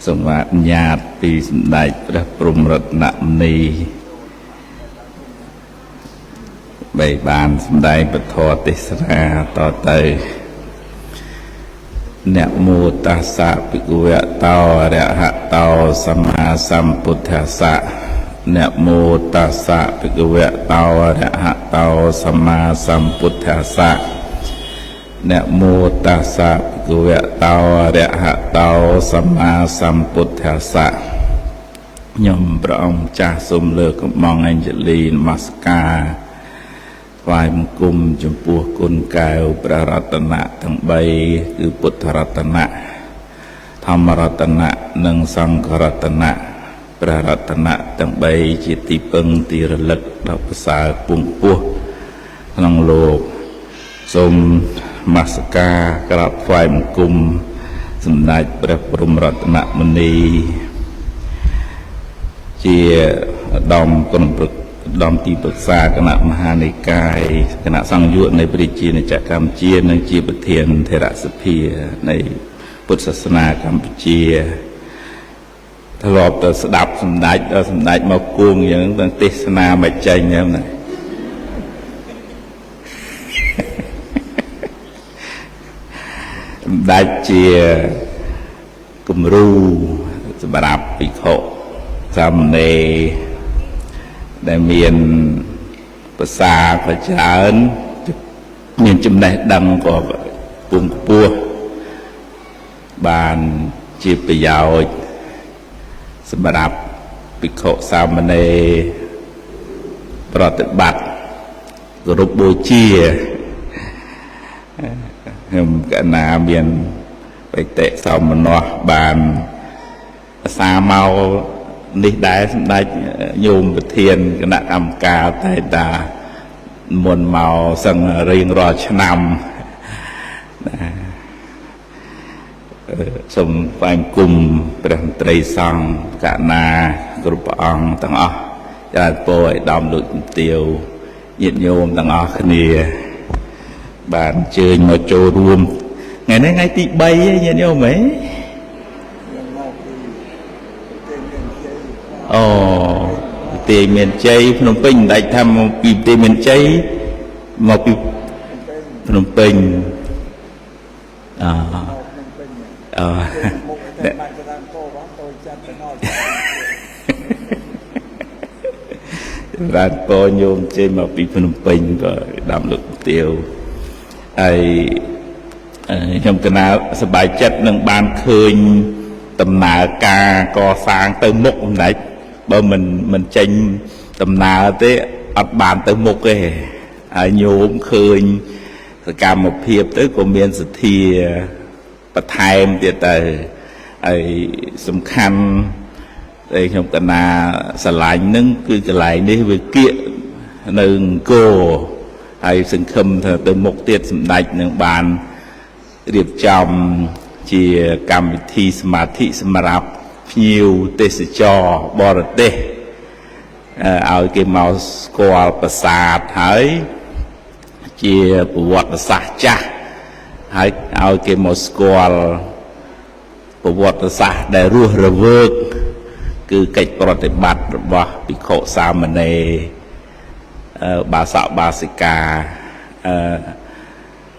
សូមអនុញ្ញាតពីសម្ដេចព្រះព្រហ្មរតនមុនីបីបានសម្ដែងពធទេសនាតទៅនមោតស្សៈភិក្ខវតោអរហតោសម្មាសម្ពុទ្ធស្សៈនមោតស្សៈភិក្ខវតោអរហតោសម្មាសម្ពុទ្ធស្សៈនមោតស្សៈភិក្ខវតោអរហតោសម្មាសម្ពុទ្ធស្សៈខ្ញុំព្រះអង្គចាស់សូមលើកកំបងអញ្ជលីនមស្ការថ្វាយបង្គំចំពោះគុណកែវព្រះរតនៈទាំង3គឺពុទ្ធរតនៈធម្មរតនៈនិងសង្ឃរតនៈព្រះរតនៈទាំង3ជាទីពឹងទីរលឹកដ៏ប្រសើរពងពោះក្នុងលោកសូមនមស្ការក្រាបថ្វាយបង្គំសម្ដេចព្រះព្រហ្មរតនមុនីជាឧត្តមក្រុមប្រឹក្សាឧត្តមទីប្រឹក្សាគណៈមហានិកាយគណៈសង្ឃយុនៃប្រជាណាចក្រកម្ពុជានិងជាប្រធានថេរសភានៃពុទ្ធសាសនាកម្ពុជាធ្លាប់ទៅស្ដាប់សម្ដេចដល់សម្ដេចមកគួងយ៉ាងទាំងទេសនាមកចេញហ្នឹងណាសម្ដេចជាគំរូសម្រាប់ភិក្ខុសាមណេរដែលមានភាសាក៏ច្រើនមានចំណេះដឹងក៏ពងខ្ពស់បានជាប្រយោជន៍សម្រាប់ភិក្ខុសាមណេរប្រតិបត្តិគោរពបូជាខ្ញុំកណាមានបិតិសោមនស្សបានភាសាមកនេះដែរសម្ដេចញោមប្រធានគណៈកម្មការតែតាមុនមកសឹងរៀងរាល់ឆ្នាំណាសូមថ្វាយបង្គំព្រះមន្ត្រីសង្ឃកណាគ្រប់ព្រះអង្គទាំងអស់ច្រើនពរឲ្យដំលោកជំទាវញាតិញោមទាំងអស់គ្នាបានអញ្ជើញមកចូលរួមថ្ងៃនេះថ្ងៃទី3ឯងញាតិញោមហ៎អូប្រទេសមានជ័យភ្នំពេញមិនដាច់ថាមកពីប្រទេសមានជ័យមកពីភ្នំពេញអអរានពរញោមជ័យមកពីភ្នំពេញក៏ដាំលោកទាវហើយខ្ញុំកណាសប្បាយចិត្តនឹងបានឃើញដំណើរការកសាងទៅមុខមិនដាច់បើមិនចេញដំណើរទេអត់បានទៅមុខទេហើយញោមឃើញសកម្មភាពទៅក៏មានសទ្ធាបន្ថែមទៀតទៅហើយសំខាន់ដែលខ្ញុំកណាស្រឡាញ់នឹងគឺកន្លែងនេះវាគៀកនៅអង្គរហើយសង្ឃឹមថាទៅមុខទៀតសម្ដេចនឹងបានរៀបចំជាកម្មវិធីសមាធិសម្រាប់ភ្ញៀវទេសចរបរទេសឲ្យគេមកស្គាល់ប្រាសាទហើយជាប្រវត្តិសាស្ត្រចាស់ហើយឲ្យគេមកស្គាល់ប្រវត្តិសាស្ត្រដែលរស់រវើកគឺកិច្ចប្រតិបត្តិរបស់ភិក្ខុសាមណេរបាសកបាសិកា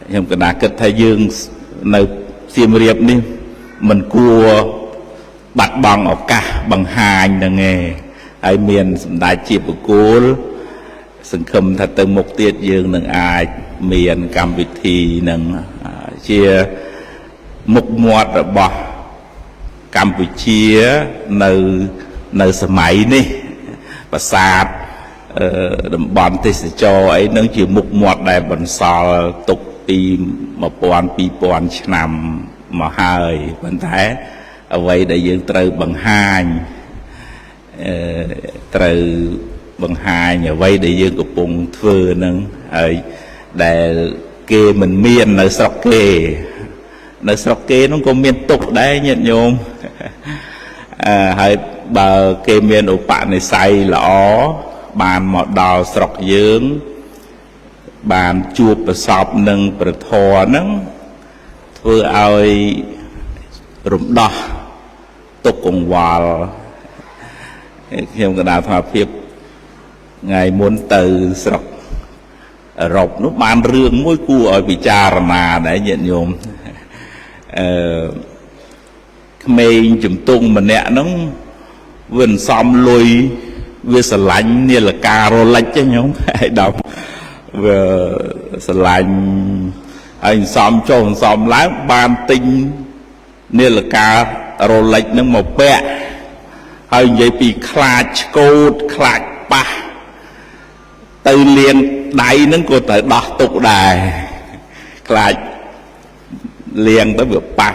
ខ្ញុំកណាគិតថាយើងនៅសៀមរាបនេះមិនគួរបាត់បង់ឱកាសបង្ហាញហ្នឹងឯងហើយមានសម្ដេចជាបុគ្គលសង្ឃឹមថាទៅមុខទៀតយើងនឹងអាចមានកម្មវិធីនឹងជាមុខមាត់របស់កម្ពុជានៅសម័យនេះប្រាសាទតំបន់ទេសចរអីនឹងជាមុខមាត់ដែលបន្សល់ទុកពី1000 2000ឆ្នាំមកហើយប៉ុន្តែអ្វីដែលយើងត្រូវបង្ហាញត្រូវបង្ហាញអ្វីដែលយើងកំពុងធ្វើនឹងហើយដែលគេមិនមាននៅស្រុកគេនៅស្រុកគេនោះក៏មានទុកដែរញាតិញោមហើយបើគេមានឧបនិស្ស័យល្អបានមកដល់ស្រុកយើងបានជួបប្រសពនឹងព្រះធម៌ហ្នឹងធ្វើឲ្យរំដោះ ទុកកង្វល់ខ្ញុំកណ្ដាលអាត្មាភាពថ្ងៃមុនទៅស្រុកអឺរ៉ុបនោះបានរឿងមួយគួរឲ្យពិចារណាដែរញាតិញោមអឺក្មេងជំទង់ម្នាក់ហ្នឹងវាសំលុយវាស្រឡាញ់នាឡិការ៉ូឡិចទេញោមហើយដល់វាស្រឡាញ់ហើយសំចុះសំឡើងបានទិញនាឡិការ៉ូឡិចហ្នឹងមកពាក់ហើយនិយាយពីខ្លាចឆ្កូតខ្លាចប៉ះទៅលាងដៃហ្នឹងក៏ត្រូវដោះទុកដែរខ្លាចលាងទៅវាប៉ះ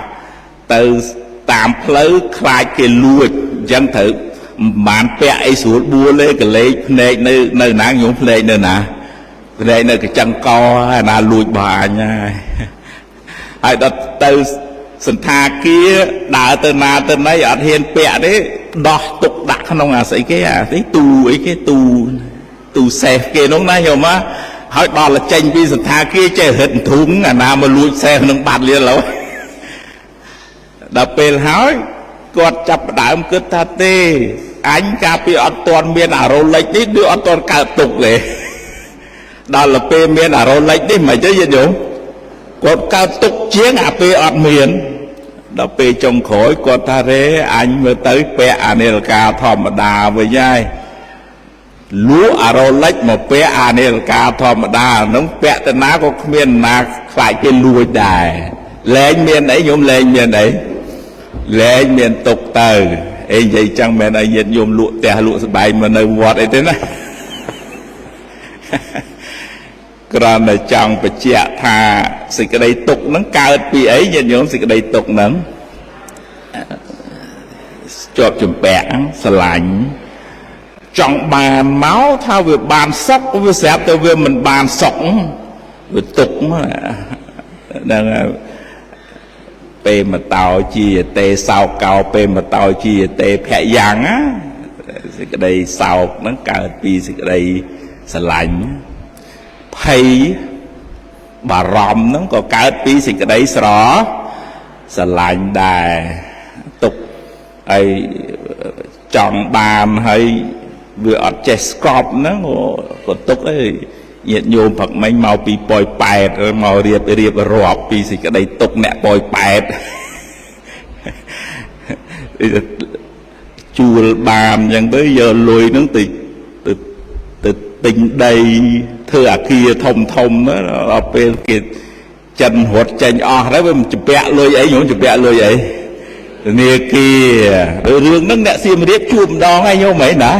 ទៅតាមផ្លូវខ្លាចគេលួចអញ្ចឹងត្រូវមិនបានពាក់អីស្រួលបួលទេកលេចភ្នែកនៅនៅណាញោមភ្នែកនៅណាភ្នែកនៅកញ្ចឹងកហើយណាលួចរបស់អញហើយហើយដល់ទៅសន្តាគារដើរទៅណាទៅណីអត់ហ៊ានពាក់ទេដោះទុកដាក់ក្នុងអាស្អីគេអានេះទូអីគេទូទូសេហ្វគេនោះណាញោមហើយដល់ចេញពីសន្តាគារចេះរឹតធុងអាណាមកលួចសេហ្វនឹងបាត់លៀនឡើយដល់ពេលហើយគាត់ចាប់ផ្ដើមគិតថាទេអញកាលពីអត់ទាន់មានអារ៉ូលិចនេះដូចអត់ទាន់កើតទុកទេដល់ពេលមានអារ៉ូលិចនេះមិនទេញាតិញោមគាត់កើតទុកជាងអាពេលអត់មានដល់ពេលចុងក្រោយគាត់ថារេអញមើលទៅពាក់អានាឡិកាធម្មតាវិញហើយលក់អារ៉ូលិចមកពាក់អានាឡិកាធម្មតាហ្នឹងពាក់ទៅណាក៏គ្មានណាខ្លាចគេលួចដែរលែងមានអីញោមលែងមានអីលែងមានទុកទៅអីនិយាយចឹងមិនឲ្យញាតិញោមលក់ផ្ទះលក់ស្បែងមកនៅវត្តអីទេណាគ្រាន់តែចង់បញ្ជាក់ថាសេចក្តីទុកហ្នឹងកើតពីអីញាតិញោមសេចក្តីទុកហ្នឹងជាប់ជំពាក់ស្រឡាញ់ចង់បានមកថាវាបានសុខវាស្រាប់តែវាមិនបានសុខវាទុកហ្នឹងពេលមកតោជាទេសោកោពេលមកតោជាទេភយ៉ាងណាសេចក្តីសោកហ្នឹងកើតពីសេចក្តីស្រឡាញ់ភ័យបារម្ភហ្នឹងក៏កើតពីសេចក្តីស្រឡាញ់ដែរទុកហើយចង់បានហើយវាអត់ចេះស្កប់ហ្នឹងក៏ទុកអីញាតិញោមផឹកមិញមកពីប៉ោយប៉ែតមករៀបរៀបរាប់ពីសេចក្តីទុកអ្នកប៉ោយប៉ែតជួលបានអញ្ចឹងទៅយកលុយហ្នឹងទៅទៅទៅទិញដីធ្វើអាគារធំធំដល់ពេលគេចិនរត់ចេញអស់ហើយវាមិនជំពាក់លុយអីញោមជំពាក់លុយអីធនាគាររឿងហ្នឹងអ្នកសៀមរាបជួបម្ដងហើយញោមហីណា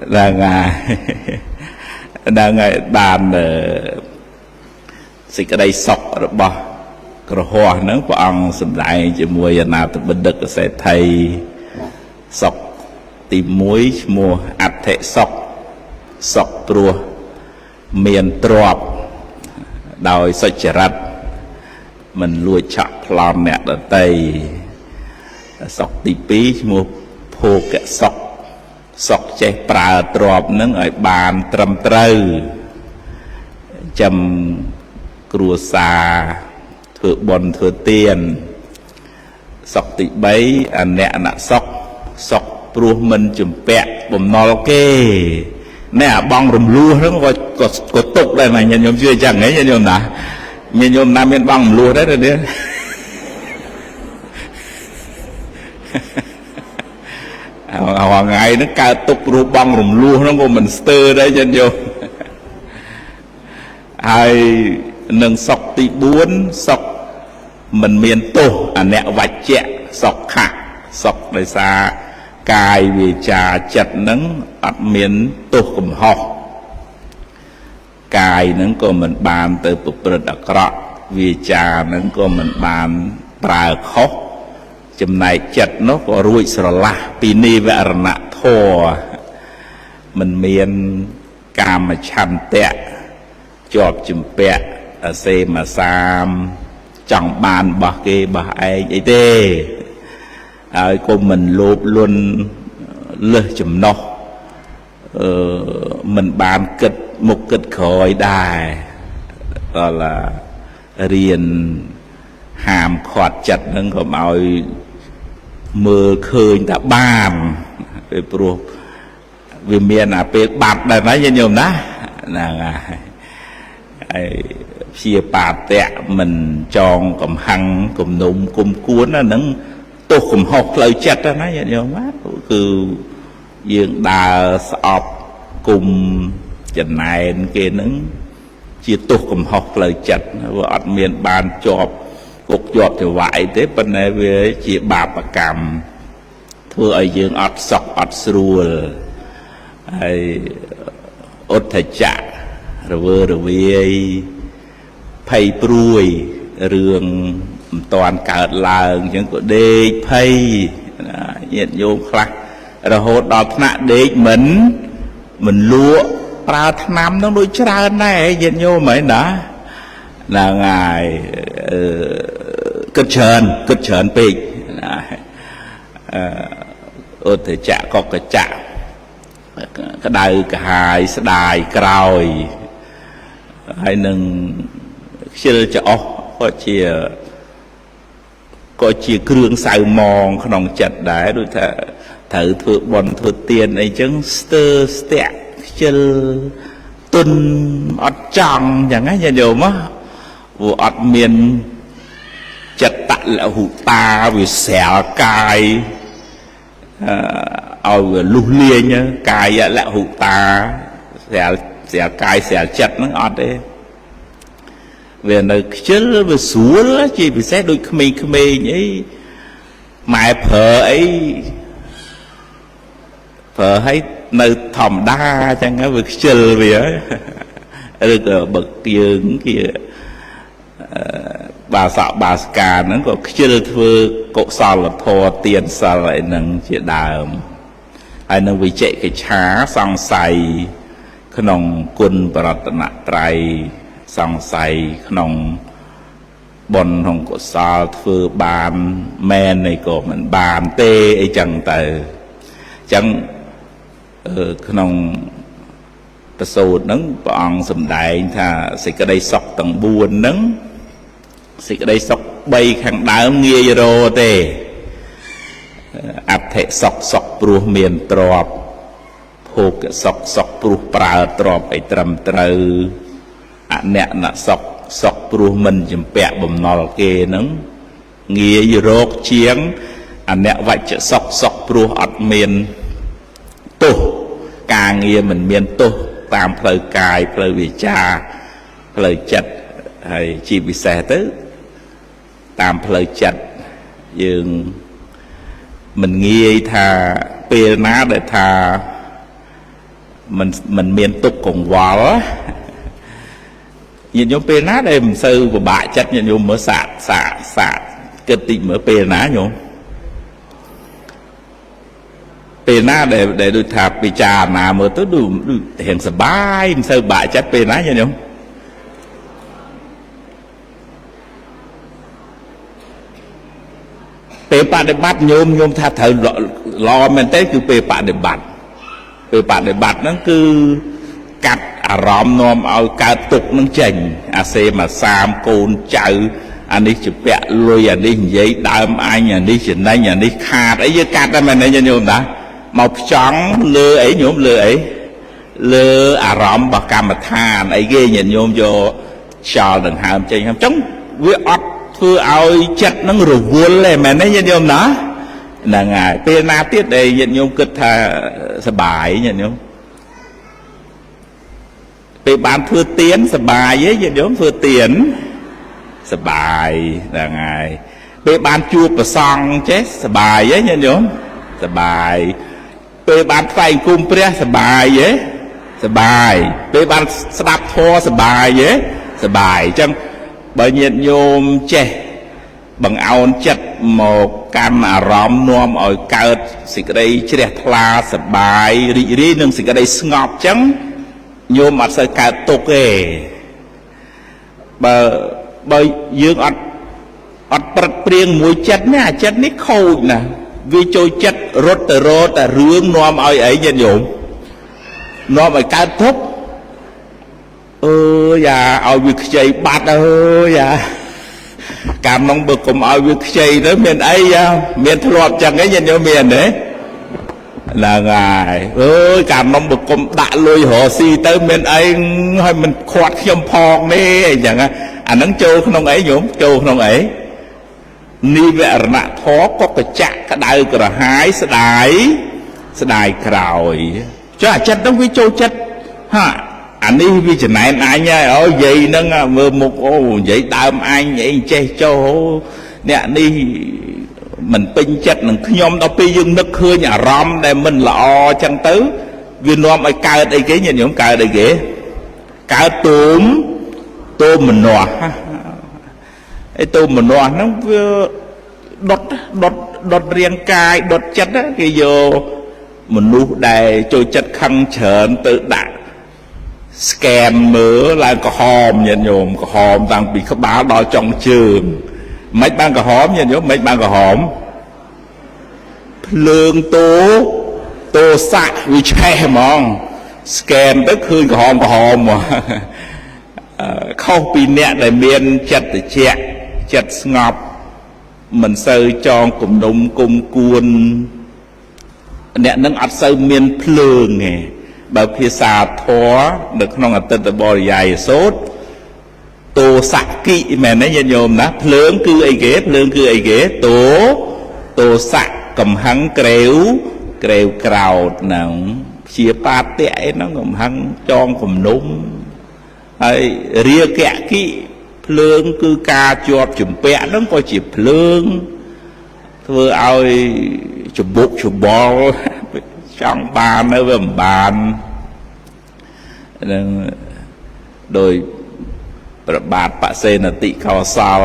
ហ្នឹងហើយហ្នឹងហើយបានសេចក្តីសុខរបស់ក្រហោះហ្នឹងព្រះអង្គសម្ដែងជាមួយអនាថបណ្ឌិតសេដ្ឋីសុខទី1ឈ្មោះអដ្ឋិសុខសុខព្រោះមានទ្រព្យដោយសុចរិតមិនលួចឆក់ប្លន់អ្នកដទៃសុខទី2ឈ្មោះភោគសុខសុខចេះប្រើទ្រព្យនឹងឲ្យបានត្រឹមត្រូវចាំគ្រួសារធ្វើបុណ្យធ្វើទានសុខទី3អនៈសុខសុខព្រោះមិនជំពាក់បំណុលគេណែអាបងរំលោះហ្នឹងក៏ក៏ទុកដែរណាញាតិញោមជឿចឹងហីញាតិញោមណាញាតិញោមណាមានបងរំលោះដែរទេនេះរាល់ថ្ងៃហ្នឹងកើតទុកព្រោះបងរំលោះហ្នឹងក៏មិនស្ទើរដែរញាតិញោមហើយនឹងសុខទី4សុខមិនមានទោសអនវច្ចៈសុខៈសុខដោយសារកាយវាចាចិត្តហ្នឹងអត់មានទោសកំហុសកាយហ្នឹងក៏មិនបានទៅប្រព្រឹត្តអាក្រក់វាចាហ្នឹងក៏មិនបានប្រើខុសចំណែកចិត្តនោះក៏រួចស្រឡះពីនិវរណធម៌មិនមានកាមឆន្ទៈជាប់ជំពាក់អសេមសាមចង់បានរបស់គេរបស់ឯងអីទេហើយក៏មិនលោភលន់លើសចំណុះមិនបានគិតមុខគិតក្រោយដែរដល់រៀនហាមឃាត់ចិត្តហ្នឹងកុំឲ្យ មើលឃើញថាបានពីព្រោះវាមានអាពេលបាត់ដែរណាញាតិញោមណាហ្នឹងហើយហើយព្យាបាទៈមិនចងកំហឹងគំនុំគុំគួនណាហ្នឹងទោសកំហុសផ្លូវចិត្តណាញាតិញោមណាគឺយើងដើរស្អប់គុំចំណែនគេហ្នឹងជាទោសកំហុសផ្លូវចិត្តវាអត់មានបានជាប់គុកជាប់ច្រវាក់អីទេប៉ុន្តែវាជាបាបកម្មធ្វើឲ្យយើងអត់សុខអត់ស្រួលហើយឧទ្ធចៈរវើរវាយភ័យព្រួយរឿងមិនតាន់កើតឡើងអញ្ចឹងក៏ដេកភ័យញាតិញោមខ្លះរហូតដល់ថ្នាក់ដេកមិនលក់ប្រើថ្នាំនឹងដូចច្រើនដែរញាតិញោមហ៎ណាហ្នឹងហើយគិតច្រើនគិតច្រើនពេកណាឧទ្ធចៈកកចៈក្តៅក្រហាយស្ដាយក្រោយហើយនឹងខ្ជិលច្អោះក៏ជាគ្រឿងសៅមងក្នុងចិត្តដែរដូចថាត្រូវធ្វើបុណ្យធ្វើទានអីចឹងស្ទើស្ទាក់ខ្ជិលទុនអត់ចង់ចឹងណាញាតិញោមព្រោះអត់មានចិត្តលហុតាវាស្រាលកាយឲ្យវាលុះលាញកាយលហុតាស្រាលស្រាលកាយស្រាលចិត្តហ្នឹងអត់ទេវានៅខ្ជិលវាស្រួលជាពិសេសដូចក្មេងៗអីម៉ែប្រើអីប្រើឲ្យនៅធម្មតាចឹងវាខ្ជិលវាឬក៏បើយើងគេបាសកបាសកាហ្នឹងក៏ខ្ជិលធ្វើកុសលធម៌ទានសិលអីហ្នឹងជាដើមហើយនឹងវិជិកិច្ឆាសង្ស័យក្នុងគុណបរតនត្រ័យសង្ស័យក្នុងបុណ្យក្នុងកុសលធ្វើបានមែនអីក៏មិនបានទេអីចឹងទៅចឹងក្នុងប្រសូតហ្នឹងព្រះអង្គសម្ដែងថាសេចក្តីសុខទាំង4ហ្នឹងសេចក្តីសុខ3ខាងដើមងាយរទេអដ្ឋិសុខសុខព្រោះមានទ្រព្យភោគសុខសុខព្រោះប្រើទ្រព្យឲ្យត្រឹមត្រូវអនៈណសុខសុខព្រោះមិនជំពាក់បំណុលគេហ្នឹងងាយរកជាងអនវច្ចសុខសុខព្រោះអត់មានទោសការងារមិនមានទោសតាមផ្លូវកាយផ្លូវវាចាផ្លូវចិត្តហើយជាពិសេសទៅតាមផ្លូវចិត្តយើងមិនងាយថាពេលណាដែលថាមិនមានទុកកង្វល់ញាតិញោមពេលណាដែលមិនសូវពិបាកចិត្តញាតិញោមមើលសាកសាកសាកគិតតិចមើលពេលណាញោមពេលណាដែលដូចថាពិចារណាមើលទៅដូចរៀងសប្បាយមិនសូវបាក់ចិត្តពេលណាញាតិញោមពេលបដិបត្តិញោមថាត្រូវល្អមែនទេគឺពេលបដិបត្តិពេលបដិបត្តិហ្នឹងគឺកាត់អារម្មណ៍នាំឲ្យកើតទុកនឹងចេញអាសេមកសាមកូនចៅអានេះជាពាក់លុយអានេះនិយាយដើមអញអានេះចំណេញអានេះខាតអីយើងកាត់តែមែនទេញោមណាមកផ្ចង់លើអីញោមលើអីលើអារម្មណ៍របស់កម្មដ្ឋានអីគេញាតិញោមយកខ្យល់ដង្ហើមចេញអញ្ចឹងវាអត់ធ្វើឲ្យចិត្តនឹងរវល់ទេមែនទេញាតិញោមណាហ្នឹងហើយពេលណាទៀតដែលញាតិញោមគិតថាសបាយញាតិញោមពេលបានធ្វើទានសបាយទេញាតិញោមធ្វើទានសបាយហ្នឹងហើយពេលបានជួបព្រះសង្ឃចេះសបាយទេញាតិញោមសបាយពេលបានថ្វាយគុំព្រះសបាយទេសបាយពេលបានស្ដាប់ធម៌សបាយទេសបាយអញ្ចឹងបើញាតិញោមចេះបង្អោនចិត្តមកកាន់អារម្មណ៍នាំឲ្យកើតសេចក្តីជ្រះថ្លាសបាយរីករាយនិងសេចក្តីស្ងប់អញ្ចឹងញោមអត់សូវកើតទុក្ខទេបើយើងអត់ព្រឹត្តព្រៀងមួយចិត្តណាអាចិត្តនេះខូចណាវាចូលចិត្តរត់ទៅរត់តែរឿងនាំឲ្យអីញាតិញោមនាំឲ្យកើតទុក្ខអើយ៉ាឲ្យវាខ្ចីបាត់អើយ៉ា កាលនោះបើកុំឲ្យវាខ្ចីទៅមានអីមានធ្លាប់ចឹងឯងញាតិញោមមានទេហ្នឹងហើយអើយកាលនោះបើកុំដាក់លុយរកស៊ីទៅមានអីហើយមិនខាត់ខ្ញុំផងនេះអីចឹងអាហ្នឹងចូលក្នុងអីញោមចូលក្នុងអីនិវរណធម៌កកចៈក្តៅក្រហាយស្ដាយស្ដាយក្រោយចុះអាចិត្តហ្នឹងវាចូលចិត្តហាអានេះវាចំណែនអញហើយអូយាយហ្នឹងមើលមុខអូនិយាយដើមអញអីចេះចោអ្នកនេះមិនពេញចិត្តនឹងខ្ញុំដល់ពេលយើងនឹកឃើញអារម្មណ៍ដែលមិនល្អចឹងទៅវានាំឲ្យកើតអីគេញាតិញោមកើតអីគេកើតទុំទោមនស្សអីទោមនស្សហ្នឹងវាដុតដុតដុតរាងកាយដុតចិត្តគេយកមនុស្សដែលចូលចិត្តខឹងច្រើនទៅដាក់ scan មើលឡើងក្រហមញាតិញោមក្រហមតាំងពីក្បាលដល់ចុងជើងមិនបានក្រហមញាតិញោមមិនបានក្រហមភ្លើងតោទោសៈវាឆេះហ្មង scan ទៅឃើញក្រហមក្រហមមកខុសពីអ្នកដែលមានចិត្តតិចចិត្តស្ងប់មិនសូវចងគំនុំគុំគួនអ្នកនឹងអត់សូវមានភ្លើងទេបើភាសាធម៌នៅក្នុងអតីតបរិយាយសូត្រទោសគិមែនទេញាតិញោមណាភ្លើងគឺអីគេភ្លើងគឺអីគេទោទោសៈកំហឹងក្រេវក្រេវក្រោតហ្នឹងជាបាតៈអីហ្នឹងកំហឹងចងគំនុំហើយរាគៈគិភ្លើងគឺការជាប់ជំពាក់ហ្នឹងក៏ជាភ្លើងធ្វើឲ្យច្បុកច្បល់ចង់បាននៅវាមិនបាននឹងដោយប្របាទបសេនតិកោសល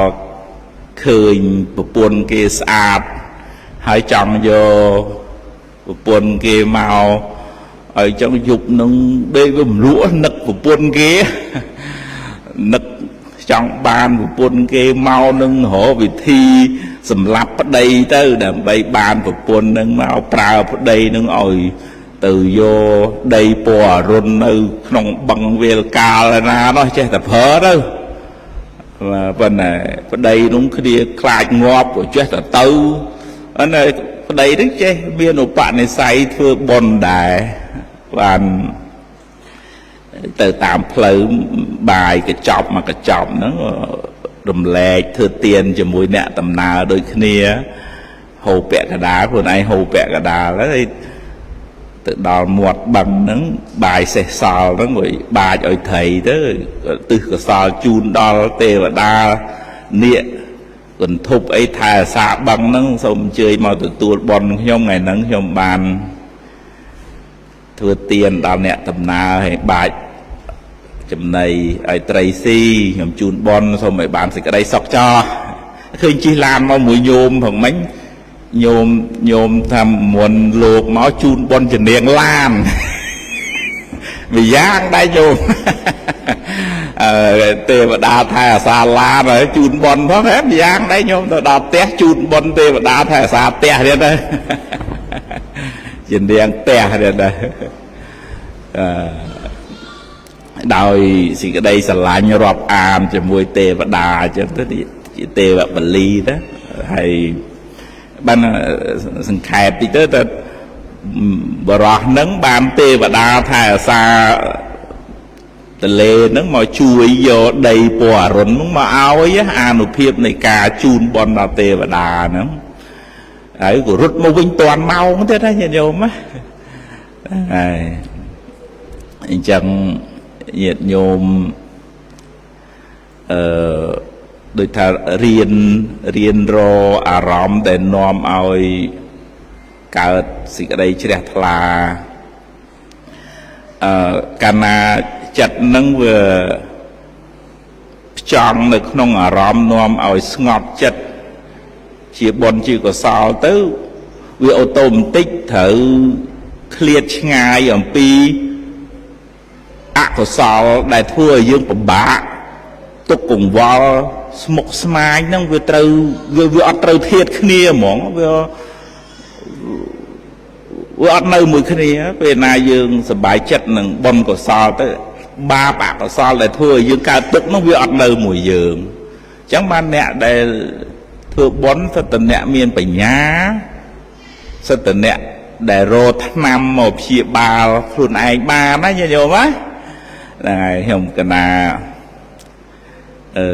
ឃើញប្រពន្ធគេស្អាតហើយចង់យកប្រពន្ធគេមកឲ្យចឹងយប់នឹងដេកវាមលក់នឹកប្រពន្ធគេនឹកចង់បានប្រពន្ធគេមកនឹងរកវិធីសម្លាប់ប្តីទៅដើម្បីបានប្រពន្ធនឹងមកប្រើប្តីនឹងឲ្យទៅយកដីពណ៌អរុណនៅក្នុងបឹងវេលកាលណានោះចេះតែប្រើទៅប៉ុន្តែប្តីនោះគ្នាខ្លាចងាប់ក៏ចេះតែទៅអន្តែប្តីនឹងចេះមានឧបនិស្ស័យធ្វើបុណ្យដែរបានទៅតាមផ្លូវបាយកញ្ចប់មកកញ្ចប់ហ្នឹងរំលែកធ្វើទៀនជាមួយអ្នកដំណើរដូចគ្នាហូបពាក់កដាលខ្លួនឯងហូបពាក់កដាលហើយទៅដល់មាត់បឹងហ្នឹងបាយសេះសល់ហ្នឹងវាបាចឲ្យត្រីទៅទិសកសលជូនដល់ទេវតានាគកន្ធប់អីថែអាសាបឹងហ្នឹងសូមអញ្ជើញមកទទួលបុណ្យខ្ញុំថ្ងៃហ្នឹងខ្ញុំបានធ្វើទានដល់អ្នកដំណើរឲ្យបាចចំណីឲ្យត្រីស៊ីខ្ញុំជូនបុណ្យសូមឲ្យបានសេចក្តីសុខចោះឃើញជិះឡានមកមួយញោមផងមិញញោមញោមថាមុនលោកមកជូនបុណ្យជំនាងឡានមួយយ៉ាងដែរញោមអឺទេវតាថែអាសាឡានហើយជូនបុណ្យផងហ៎មួយយ៉ាងដែរញោមទៅដល់ផ្ទះជូនបុណ្យទេវតាថែអាសាផ្ទះទៀតដែរជំនាងផ្ទះទៀតដែរអឺដោយសេចក្តីស្រឡាញ់រាប់អានជាមួយទេវតាអញ្ចឹងទៅជាទេវបលីទៅហើយបានសង្ខេបតិចទៅតែបរោះនឹងបានទេវតាថែអាសាទលេនឹងមកជួយយកដីពណ៌អរុណនឹងមកឲ្យអានុភាពនៃការជូនបុណ្យដល់ទេវតាហ្នឹងហើយក៏រត់មកវិញតាន់ម៉ោងទៀតណាញាតិញោមណាហើយអញ្ចឹងញាតិញោមអឺដូចថារៀនរអារម្មណ៍ដែលនាំឲ្យកើតសេចក្តីជ្រះថ្លាអឺកាលណាចិត្តនឹងវាផ្ចង់នៅក្នុងអារម្មណ៍នាំឲ្យស្ងប់ចិត្តជាបុណ្យជាកុសលទៅវាអូតូម៉ាទិកត្រូវឃ្លាតឆ្ងាយអំពីអកុសលដែលធ្វើឲ្យយើងពិបាកទុកកង្វល់ស្មុគស្មាញហ្នឹងវាត្រូវវាអត់ត្រូវធៀបគ្នាហ្មងវាអត់នៅមួយគ្នាពេលណាយើងសប្បាយចិត្តនឹងបុណ្យកុសលទៅបាបអកុសលដែលធ្វើឲ្យយើងកើតទុក្ខនោះវាអត់នៅមួយយើង អញ្ចឹងបានអ្នកដែលធ្វើបុណ្យសិតតអ្នកមានបញ្ញាសិតតអ្នកដែលរកថ្នាំមកព្យាបាលខ្លួនឯងបានណាញាតិញោមណាហ្នឹងហើយខ្ញុំកណាអឺ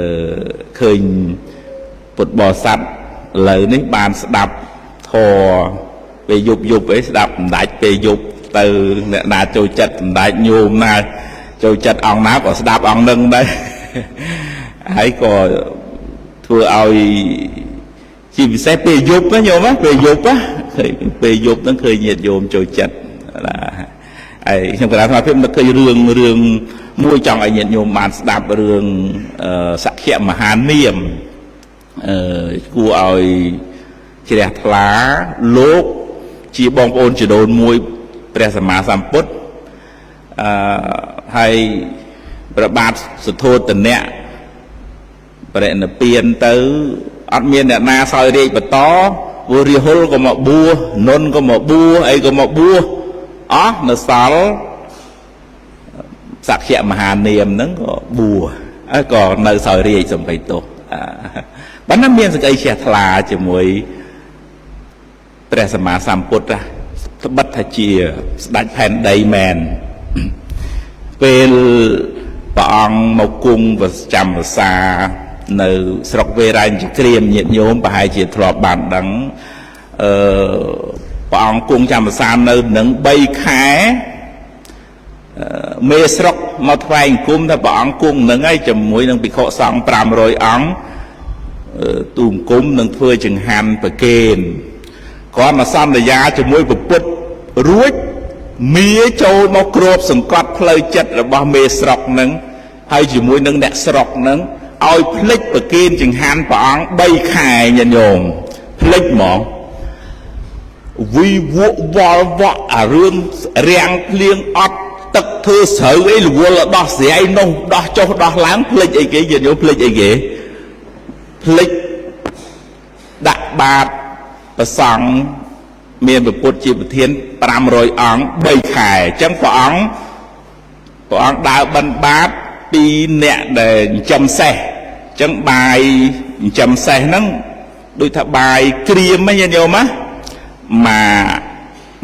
ឃើញពុទ្ធបរិស័ទឥឡូវនេះបានស្ដាប់ធម៌ពេលយប់យប់អីស្ដាប់សម្ដេចពេលយប់ទៅអ្នកណាចូលចិត្តសម្ដេចញោមណាចូលចិត្តអង្គណាក៏ស្ដាប់អង្គនឹងដែរហើយក៏ធ្វើឲ្យជាពិសេសពេលយប់ណាញោមណាពេលយប់ណាឃើញពេលយប់ហ្នឹងឃើញញាតិញោមចូលចិត្តណាហើយខ្ញុំកណ្ដាលស្មារតីនឹកឃើញរឿងមួយចង់ឲ្យញាតិញោមបានស្ដាប់រឿងសក្យមហានាមគួរឲ្យជ្រះថ្លាលោកជាបងប្អូនជីដូនមួយព្រះសម្មាសម្ពុទ្ធហើយព្រះបាទសទ្ធោទនៈបរិនិព្វានទៅអត់មានអ្នកណាសោយរាជបន្តវរាហុលក៏មកបួសនុនក៏មកបួសអីក៏មកបួសអស់នៅសល់សក្យមហានាមហ្នឹងក៏បួសហើយក៏នៅសោយរាជសំបីទោសប៉ុន្តែមានសេចក្តីជ្រះថ្លាជាមួយព្រះសម្មាសម្ពុទ្ធត្បិតថាជាស្ដេចផែនដីមែនពេលព្រះអង្គមកគង់ប្រចាំវស្សានៅស្រុកវេរញ្ញក្រាមញាតិញោមប្រហែលជាធ្លាប់បានដឹងព្រះអង្គគង់ចាំវស្សានៅនឹង3ខែមេស្រុកមកថ្វាយអង្គមថាព្រះអង្គគង់នឹងហើយជាមួយនឹងភិក្ខុសង្ឃ500អង្គទូអង្គមនឹងធ្វើចង្ហាន់ប្រគេនគាត់មកសន្យាជាមួយពុទ្ធរួចមាចូលមកគ្របសង្កត់ផ្លូវចិត្តរបស់មេស្រុកនឹងហើយជាមួយនឹងអ្នកស្រុកនឹងឲ្យភ្លេចប្រគេនចង្ហាន់ព្រះអង្គ3ខែញាតិញោមភ្លេចហ្មងវិវក់វល់វក់អារឿងរាំងភ្លៀងអត់ទឹកធ្វើស្រូវអីរវល់ដោះស្រាយនោះដោះចុះដោះឡើងភ្លេចអីគេញាតិញោមភ្លេចអីគេភ្លេចដាក់បាតប្រសង់មានពុទ្ធជាប្រធាន500អង្គ3ខែអញ្ចឹងព្រះអង្គដើរបិណ្ឌបាតពីអ្នកដែលចិញ្ចឹមសេះអញ្ចឹងបាយចិញ្ចឹមសេះហ្នឹងដូចថាបាយក្រៀមហ្នឹងញាតិញោមណា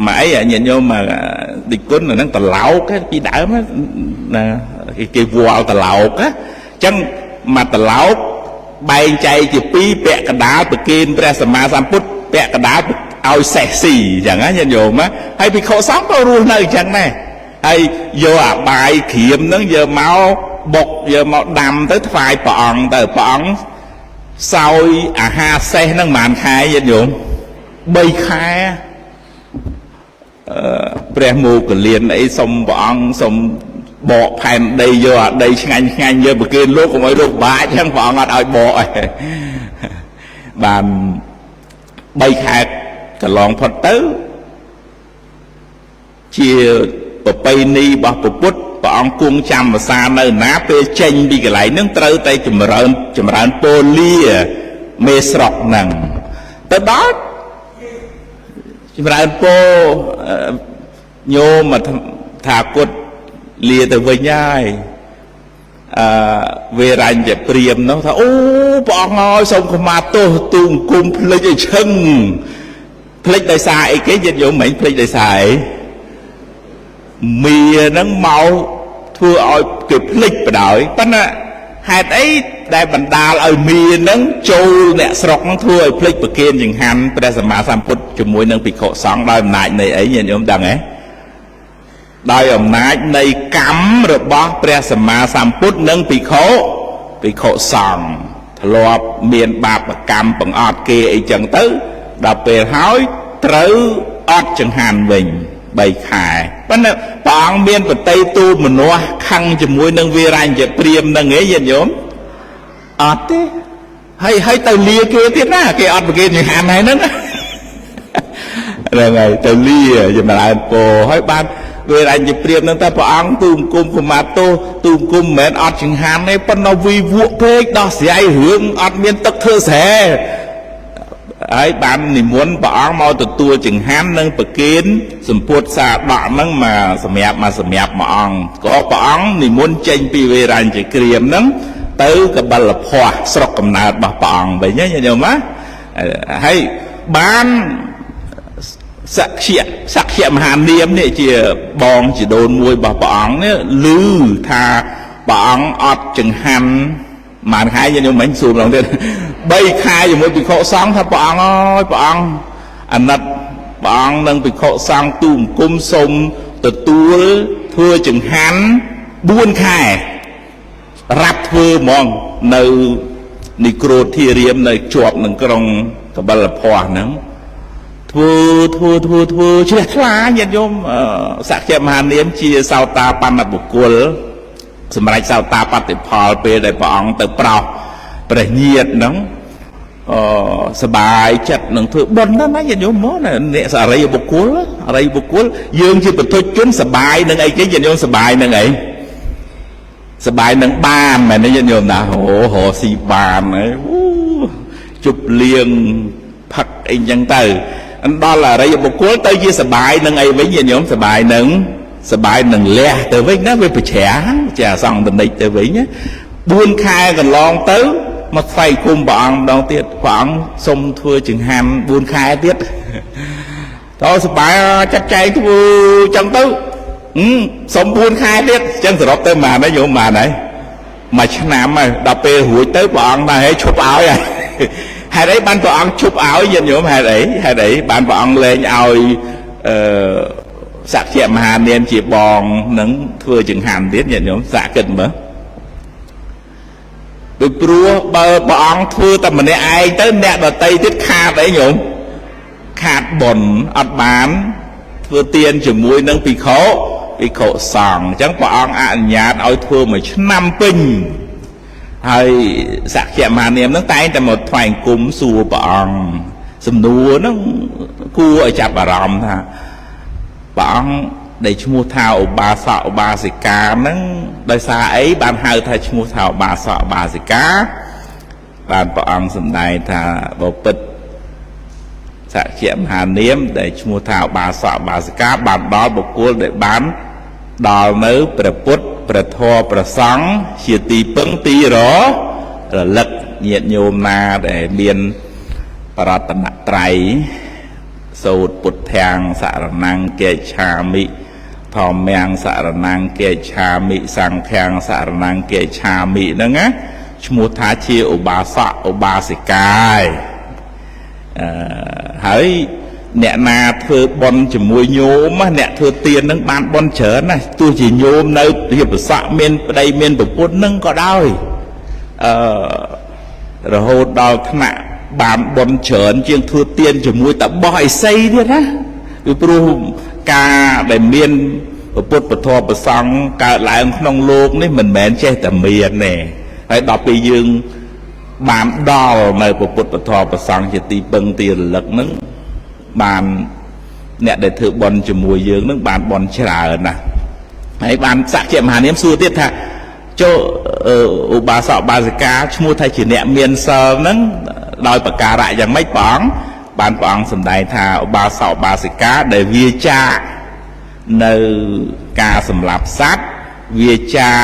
មកអីញាតិញោមមកដូចគុណហ្នឹងត្រឡោកពីដើមណាគេវល់ត្រឡោកណាអញ្ចឹងមកត្រឡោកបែងចែកជាពីរពាក់កណ្ដាលប្រគេនព្រះសម្មាសម្ពុទ្ធពាក់កណ្ដាលឲ្យសេះស៊ីអញ្ចឹងណាញាតិញោមណាហើយភិក្ខុសង្ឃក៏រស់នៅអញ្ចឹងដែរហើយយកអាបាយក្រៀមហ្នឹងយកមកបុកយកមកដាំទៅថ្វាយព្រះអង្គទៅព្រះអង្គសោយអាហារសេះហ្នឹងប្រហែលខែញាតិញោម3ខែព្រះមោគលានអីសុំព្រះអង្គសុំបកផែនដីយកអាដីឆ្ងាញ់ឆ្ងាញ់យកប្រគេនលោកកុំឲ្យលោកបាក់អញ្ចឹងព្រះអង្គអត់ឲ្យបកអីបាន3ខែកន្លងផុតទៅជាប្រពៃណីរបស់ពុទ្ធព្រះអង្គគង់ចាំវស្សានៅណាពេលចេញពីកន្លែងហ្នឹងត្រូវតែចម្រើនពលីមេស្រុកហ្នឹងទៅដល់ចម្រើនពោញោមថាគុតលាទៅវិញហើយវេរញ្ញព្រាមនោះថាអូព្រះអង្គហើយសូមខមាទោសទូអង្គមភ្លេចឲ្យឈឹងភ្លេចដោយសារអីគេញាតិញោមមិញភ្លេចដោយសារអីមាហ្នឹងមកធ្វើឲ្យគេភ្លេចបដ ாய் ប៉ុន្តែហេតុអីដែលបណ្ដាលឲ្យមាហ្នឹងចូលអ្នកស្រុកហ្នឹងធ្វើឲ្យភ្លេចប្រគេនចង្ហាន់ព្រះសម្មាសម្ពុទ្ធជាមួយនឹងភិក្ខុសង្ឃដោយអំណាចនៃអីញាតិញោមដឹងទេដោយអំណាចនៃកម្មរបស់ព្រះសម្មាសម្ពុទ្ធនិងភិក្ខុសង្ឃធ្លាប់មានបាបកម្មបង្អត់គេអីចឹងទៅដល់ពេលហើយត្រូវអត់ចង្ហាន់វិញ3ខែប៉ុន្តែព្រះអង្គមានបតីទូមនាស់ខឹងជាមួយនឹងវីរញ្ញព្រាមនឹងឯងញាតិញោមអត់ទេហើយទៅលាគេទៀតណាគេអត់ប្រគេនចង្ហាន់ហើយហ្នឹងហ្នឹងហើយទៅលាចម្រើនពោហើយបានវេរញ្ញព្រាមហ្នឹងតែព្រះអង្គទូអង្គមខមាទោសទូអង្គមមិនមែនអត់ចង្ហាន់ទេប៉ុន្តែវីវក់ពេកដោះស្រាយរឿងអត់មានទឹកធ្វើស្រែហើយបាននិមន្តព្រះអង្គមកទទួលចង្ហាន់និងប្រគេនសម្ពុតសាដកហ្នឹងមកសម្រាប់មួយអង្គក៏ព្រះអង្គនិមន្តចេញពីវេរញ្ញក្រាមហ្នឹង ទៅកបិលភ័ស្ស្រុកកំណើតរបស់ព្រះអង្គវិញណាញាតិញោមណាហើយបានសក្យសក្យមហានាមនេះជាបងជីដូនមួយរបស់ព្រះអង្គនេះឮថាព្រះអង្គអត់ចង្ហាន់ប៉ុន្មានខែញាតិញោមមិញសួរម្ដងទៀត3ខែជាមួយភិក្ខុសង្ឃថាព្រះអង្គអើយព្រះអង្គអាណិតព្រះអង្គនិងភិក្ខុសង្ឃទូបង្គំសូមទទួលធ្វើចង្ហាន់4ខែរាប់ធ្វើហ្មងនៅនិក្រូធិរាមនៅជាប់នឹងក្រុងកបិលភ័ស្ហ្នឹងធ្វើធ្វើធ្វើធ្វើជ្រះថ្លាញាតិញោមសក្យមហានាមជាសោតាបណ្ណបុគ្គលសម្រាប់សោតាបតិផលពេលដែលព្រះអង្គទៅប្រោសព្រះញាតិហ្នឹងអសបាយចិត្តនឹងធ្វើបុណ្យណាស់ញាតិញោមមកអ្នកសរិយបុគ្គលអរិយបុគ្គលយើងជាពុទ្ធជនសបាយនឹងអីគេញាតិញោមសបាយនឹងអីសបាយនឹងបានមែនទេញាតិញោមណាអូរកស៊ីបានហើយអូជប់លៀងផឹកអីចឹងទៅដល់អរិយបុគ្គលទៅជាសបាយនឹងអីវិញញាតិញោមសបាយនឹងសបាយនឹងលះទៅវិញណាវាប្រច្រាជាអសង្ឃតនិចទៅវិញណា4ខែកន្លងទៅមកថ្វាយគុំព្រះអង្គម្ដងទៀតព្រះអង្គសុំធ្វើចង្ហាន់4ខែទៀតតោសបាយចាត់ចែងធ្វើចឹងទៅសុំ4ខែទៀតចឹងសរុបទៅប៉ុន្មានហើយញោមប៉ុន្មានហើយមួយឆ្នាំហើយដល់ពេលរួចទៅព្រះអង្គថាហេឈប់ឲ្យហើយហេតុអីបានព្រះអង្គឈប់ឲ្យញាតិញោមហេតុអីហេតុអីបានព្រះអង្គលែងឲ្យអឺសក្យមហានាមជាបងនឹងធ្វើចង្ហាន់ទៀតញាតិញោមសាកគិតមើលពីព្រោះបើព្រះអង្គធ្វើតែម្នាក់ឯងទៅអ្នកដតីទៀតខាតអីញោមខាតបុណ្យអត់បានធ្វើទានជាមួយនឹងភិក្ខុភិក្ខុសង្ឃអញ្ចឹងព្រះអង្គអនុញ្ញាតឲ្យធ្វើមួយឆ្នាំពេញហើយសក្យមហានាមនឹងតែងតែមកថ្វាយអង្គមសួរព្រះអង្គសំណួរហ្នឹងគួរឲ្យចាប់អារម្មណ៍ថាព្រះអង្គដែលឈ្មោះថាឧបាសកឧបាសិកាហ្នឹងដោយសារអីបានហៅថាឈ្មោះថាឧបាសកឧបាសិកាបានព្រះអង្គសម្ដែងថាបពិតសក្យមហានាមដែលឈ្មោះថាឧបាសកឧបាសិកាបានដល់បុគ្គលដែលបានដល់នៅព្រះពុទ្ធព្រះធម៌ព្រះសង្ឃជាទីពឹងទីរលឹកញាតិញោមណាដែលមានបរតនត្រ័យសូត្រពុទ្ធាំសរណង្កេឆាមិធម្មំសរណង្កេឆាមិសង្ឃំសរណង្កេឆាមិហ្នឹងណាឈ្មោះថាជាឧបាសកឧបាសិកាហើយអ្នកណាធ្វើបុណ្យជាមួយញោមអ្នកធ្វើទាននឹងបានបុណ្យច្រើនណាស់ទោះជាញោមនៅជាប្រសក់មានប្តីមានប្រពន្ធនឹងក៏ដោយអឺរហូតដល់ថ្នាក់បានបុណ្យច្រើនជាងធ្វើទានជាមួយតបោះអិសីទៀតណាពីព្រោះការដែលមានពុទ្ធពធប្រសង្ឃកើតឡើងក្នុងលោកនេះមិនមែនចេះតែមានទេហើយដល់ពេលយើងបានដល់នៅពុទ្ធពធប្រសង្ឃជាទីពឹងទីរលឹកហ្នឹងបានអ្នកដែលធ្វើបុណ្យជាមួយយើងនឹងបានបុណ្យច្រើនណាស់ហើយបានសក្យមហានាមសួរទៀតថាចូលឧបាសកឧបាសិកាឈ្មោះថាជាអ្នកមានសិលហ្នឹងដោយប្រការៈយ៉ាងម៉េចព្រះអង្គបានព្រះអង្គសម្ដែងថាឧបាសកឧបាសិកាដែលវាចាកនៅការសម្លាប់សត្វវាចាក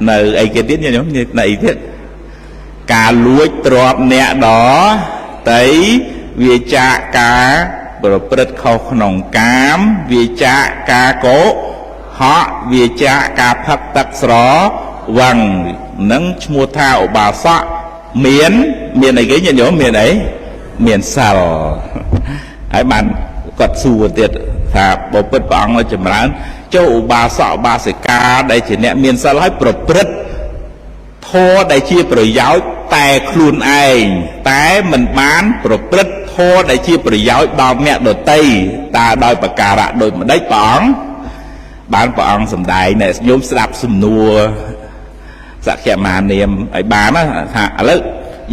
នៅអីគេទៀតញោមនៅអីទៀតការលួចទ្រព្យអ្នកដទៃវាចាកការប្រព្រឹត្តខុសក្នុងកាមវាចាកការកោហកវាចាកការផឹកទឹកស្រវឹងនឹងឈ្មោះថាឧបាសកមានអីគេញាតិញោមមានអីមានសិលហើយបានគាត់សួរទៀតថាបពិតព្រះអង្គចម្រើនចូលឧបាសកឧបាសិកាដែលជាអ្នកមានសិលហើយប្រព្រឹត្តធម៌ដែលជាប្រយោជន៍តែខ្លួនឯងតែមិនបានប្រព្រឹត្តធម៌ដែលជាប្រយោជន៍ដល់អ្នកដទៃតើដោយប្រការៈដូចម្ដេចព្រះអង្គបានព្រះអង្គសម្ដែងអ្នកញោមស្ដាប់សំណួរសក្យមហានាមឲ្យបានណាថាឥឡូវ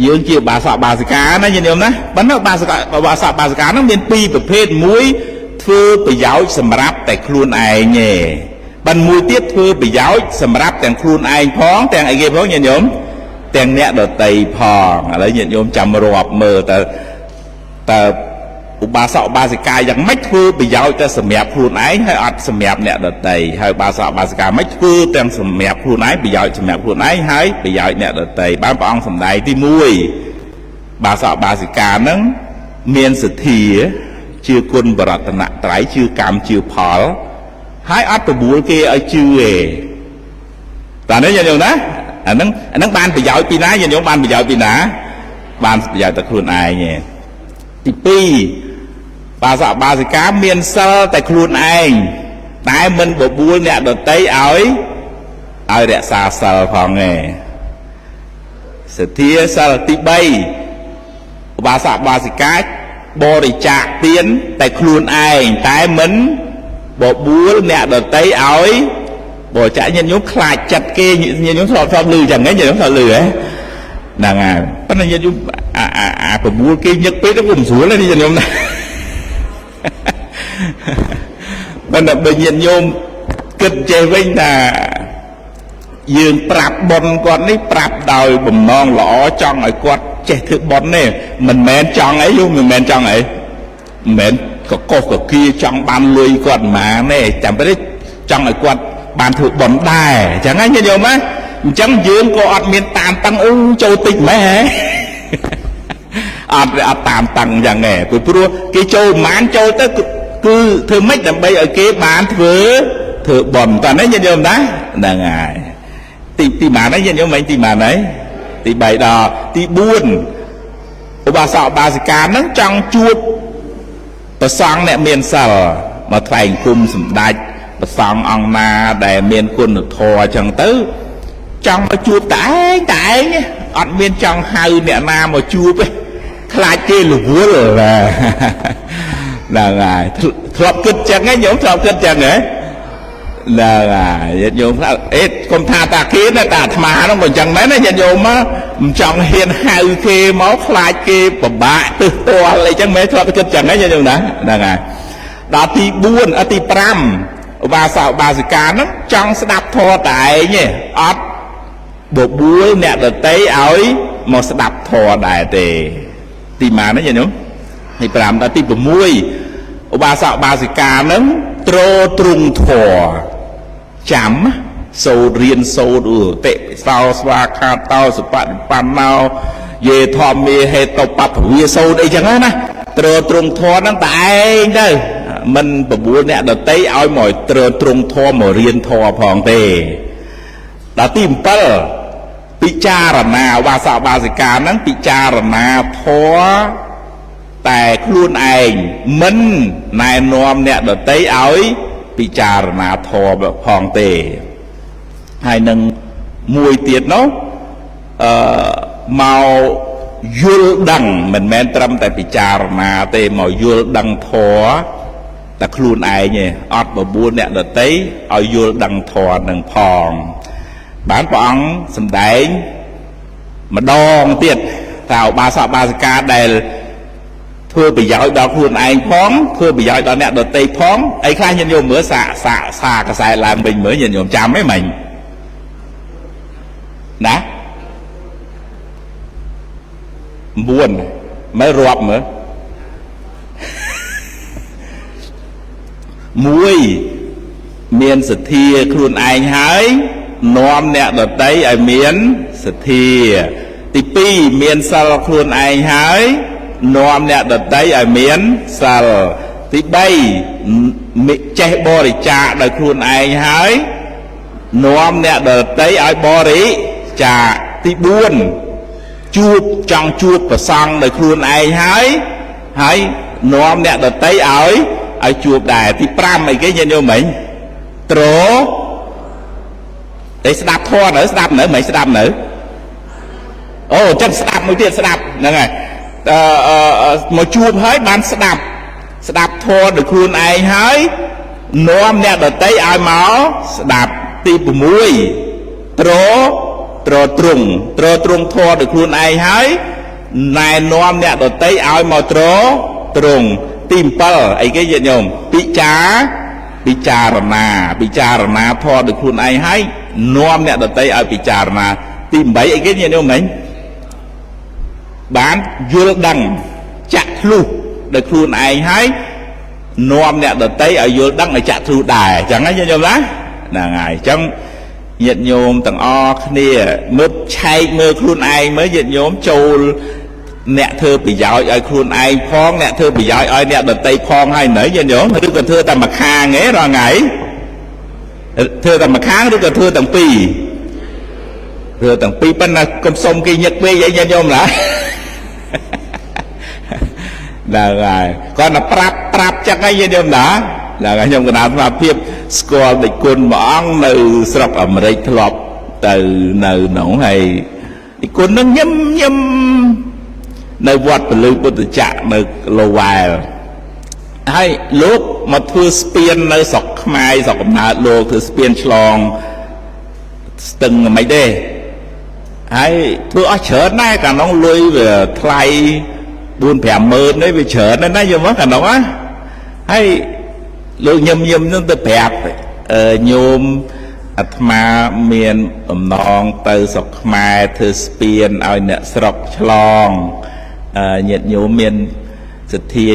យើងជាបាសកបាសិកាណាញាតិញោមណាប៉ុន្តែបាសកបាសកបាសិកាហ្នឹងមានពីរប្រភេទមួយធ្វើប្រយោជន៍សម្រាប់តែខ្លួនឯងទេប៉ុន្តែមួយទៀតធ្វើប្រយោជន៍សម្រាប់ទាំងខ្លួនឯងផងទាំងអីគេផងញាតិញោមទាំងអ្នកដតីផងឥឡូវញាតិញោមចាំរាប់មើលតើតើ ឧបាសកឧបាសិកាយ៉ាងម៉េចធ្វើប្រយោជន៍តែសម្រាប់ខ្លួនឯងហើយអត់សម្រាប់អ្នកដទៃហើយបាសកឧបាសិកាមិនធ្វើទាំងសម្រាប់ខ្លួនឯងប្រយោជន៍សម្រាប់ខ្លួនឯងហើយប្រយោជន៍អ្នកដទៃបានព្រះអង្គសម្ដែងទី1បាសកឧបាសិកានឹងមានសទ្ធាជឿគុណបរតនត្រ័យជឿកម្មជឿផលហើយអត់បបួលគេឲ្យជឿទេតានេះញាតិញោមណាអាហ្នឹងបានប្រយោជន៍ពីណាញាតិញោមបានប្រយោជន៍ពីណាបានប្រយោជន៍តែខ្លួនឯងទេទី2បាសកបាសិកាមានសិលតែខ្លួនឯងតែមិនបបួលអ្នកដទៃឲ្យរក្សាសិលផងទេសទ្ធាសិលទី3បាសកបាសិកាបរិច្ចាគទានតែខ្លួនឯងតែមិនបបួលអ្នកដទៃឲ្យបរិច្ចាគញាតិញោមខ្លាចចិត្តគេញាតិញោមធ្លាប់ឮចឹងហ៎ញាតិញោមធ្លាប់ឮហ៎ហ្នឹងហើយប៉ុន្តែញាតិញោមអាបបួលគេញឹកពេកទៅក៏មិនស្រួលដែរញាតិញោមណាប៉ុន្តែបើញាតិញោមគិតចេះវិញថាយើងប្រាប់បុណ្យគាត់នេះប្រាប់ដោយបំណងល្អចង់ឲ្យគាត់ចេះធ្វើបុណ្យទេមិនមែនចង់អីយូមិនមែនចង់អីមិនមែនកកុសកគាចង់បានលុយគាត់ប៉ុន្មានទេចាំទៅចង់ឲ្យគាត់បានធ្វើបុណ្យដែរអញ្ចឹងណាញាតិញោមណាអញ្ចឹងយើងក៏អត់មានតាមតឹងអឺចូលតិចម៉េះហ៎អត់តាមតឹងអញ្ចឹងទេព្រោះគេចូលប្រហែលចូលទៅគឺធ្វើម៉េចដើម្បីឲ្យគេបានធ្វើបុណ្យតើនេះញាតិញោមណាហ្នឹងហើយទីប៉ុន្មានហើយញាតិញោមមិញទីប៉ុន្មានហើយទី3ដល់ទី4ឧបាសកឧបាសិកាហ្នឹងចង់ជួបព្រះសង្ឃអ្នកមានសិលមកថ្លែងគុំសម្ដេចព្រះសង្ឃអង្គណាដែលមានគុណធម៌អញ្ចឹងទៅចង់មកជួបតែឯងអត់មានចង់ហៅអ្នកណាមកជួបទេខ្លាចគេរវល់ហ្នឹងហើយធ្លាប់គិតចឹងហ៎ញោមធ្លាប់គិតចឹងហ៎ហ្នឹងហើយញាតិញោមថាអេកុំថាតាគេណាតាអាត្មាហ្នឹងក៏ចឹងដែរណាញាតិញោមមិនចង់ហ៊ានហៅគេមកខ្លាចគេពិបាកទើសទាល់អីចឹងមែនធ្លាប់គិតចឹងហ៎ញាតិញោមណាហ្នឹងហើយដល់ទី4ទី5ឧបាសកឧបាសិកាហ្នឹងចង់ស្ដាប់ធម៌តែឯងទេអត់បបួលអ្នកដទៃឲ្យមកស្ដាប់ធម៌ដែរទេទីម៉ានណាញាតិញោមទី5ដល់ទី6ឧបាសកឧបាសិកាហ្នឹងទ្រទ្រង់ធម៌ចាំសូត្ររៀនសូត្រឧតិសោស្វាខាតោសុបនិបណ្ណោយេធម្មាហេតុបពវិសូត្រអីចឹងណាទ្រទ្រង់ធម៌ហ្នឹងតែឯងទៅមិនបបួលអ្នកដទៃឲ្យមកទ្រទ្រង់ធម៌មករៀនធម៌ផងទេដល់ទី7ពិចារណាបាសកបាសិកាហ្នឹងពិចារណាធម៌តែខ្លួនឯងមិនណែនាំអ្នកដទៃឲ្យពិចារណាធម៌ផងទេហើយនឹងមួយទៀតនោះមកយល់ដឹងមិនមែនត្រឹមតែពិចារណាទេមកយល់ដឹងធម៌តែខ្លួនឯងទេអត់បបួលអ្នកដទៃឲ្យយល់ដឹងធម៌នឹងផងបានព្រះអង្គសម្ដែងម្ដងទៀតថាឧបាសកឧបាសិកាដែលធ្វើប្រយោជន៍ដល់ខ្លួនឯងផងធ្វើប្រយោជន៍ដល់អ្នកដទៃផងអីខ្លះញាតិញោមមើលសាកសែឡើងវិញមើលញាតិញោមចាំទេមិញណា9មើលរាប់មើល1មានសទ្ធាខ្លួនឯងហើយនាំអ្នកដទៃឲ្យមានសទ្ធាទី2មានសិលខ្លួនឯងហើយនាំអ្នកដទៃឲ្យមានសិលទី3ចេះបរិច្ចាគដោយខ្លួនឯងហើយនាំអ្នកដទៃឲ្យបរិច្ចាគទី4ជួបចង់ជួបព្រះសង្ឃដោយខ្លួនឯងហើយនាំអ្នកដទៃឲ្យជួបដែរទី5អីគេញាតិញោមមិញត្រតែស្ដាប់ធម៌នៅស្ដាប់នៅមិនស្ដាប់នៅអូចឹងស្ដាប់មួយទៀតស្ដាប់ហ្នឹងហើយមកជួបហើយបានស្ដាប់ធម៌ដោយខ្លួនឯងហើយនាំអ្នកដទៃឲ្យមកស្ដាប់ទី6ទ្រទ្រង់ធម៌ដោយខ្លួនឯងហើយណែនាំអ្នកដទៃឲ្យមកទ្រទ្រង់ទី7អីគេញាតិញោមពិចារណាធម៌ដោយខ្លួនឯងហើយនាំអ្នកដទៃឲ្យពិចារណាទី8អីគេញាតិញោមមិញបានយល់ដឹងចាក់ធ្លុះ ដោយខ្លួនឯងហើយនាំអ្នកដតីឲ្យយល់ដឹងឲ្យចាក់ទ្រូដែរអញ្ចឹងណាញាតិញោមណាហ្នឹងហើយអញ្ចឹងញាតិញោមទាំងអស់គ្នាមើលឆែកមើលខ្លួនឯងមើលញាតិញោមចូលអ្នកធ្វើប្រយោជន៍ឲ្យខ្លួនឯងផងអ្នកធ្វើប្រយោជន៍ឲ្យអ្នកដតីផងហើយនៅញាតិញោមឬក៏ធ្វើតែមួយខាងឯងរាល់ថ្ងៃធ្វើតែមួយខាងឬក៏ធ្វើទាំងពីរធ្វើទាំងពីរប៉ុន្តែកុំសុំគេញឹកពេកអីញាតិញោមណាហ្នឹងហើយគាត់តែប្រាប់ចឹងហើយញាតិញោមណាហ្នឹងហើយខ្ញុំកណាអាត្មាភាពស្គាល់ដេចគុណមួយអង្គនៅស្រុកអាមេរិកធ្លាប់ទៅនៅនោះហើយដេចគុណនឹងញឹមញឹមនៅវត្តពលឺពុទ្ធចក្រនៅឡូវ៉ែលហើយលោកមកធ្វើស្ពាននៅស្រុកខ្មែរស្រុកកំណើតលោកធ្វើស្ពានឆ្លងស្ទឹងមិនទេហើយធ្វើអស់ច្រើនដែរកាលនោះលុយវាថ្លៃ4 5ម៉ឺននេះវាច្រើនណាស់ណាយល់មកកាលនោះណាហើយលោកញឹមញឹមនឹងទៅប្រាប់ញោមអាត្មាមានបំណងទៅស្រុកខ្មែរធ្វើស្ពានឲ្យអ្នកស្រុកឆ្លងញាតិញោមមានសទ្ធា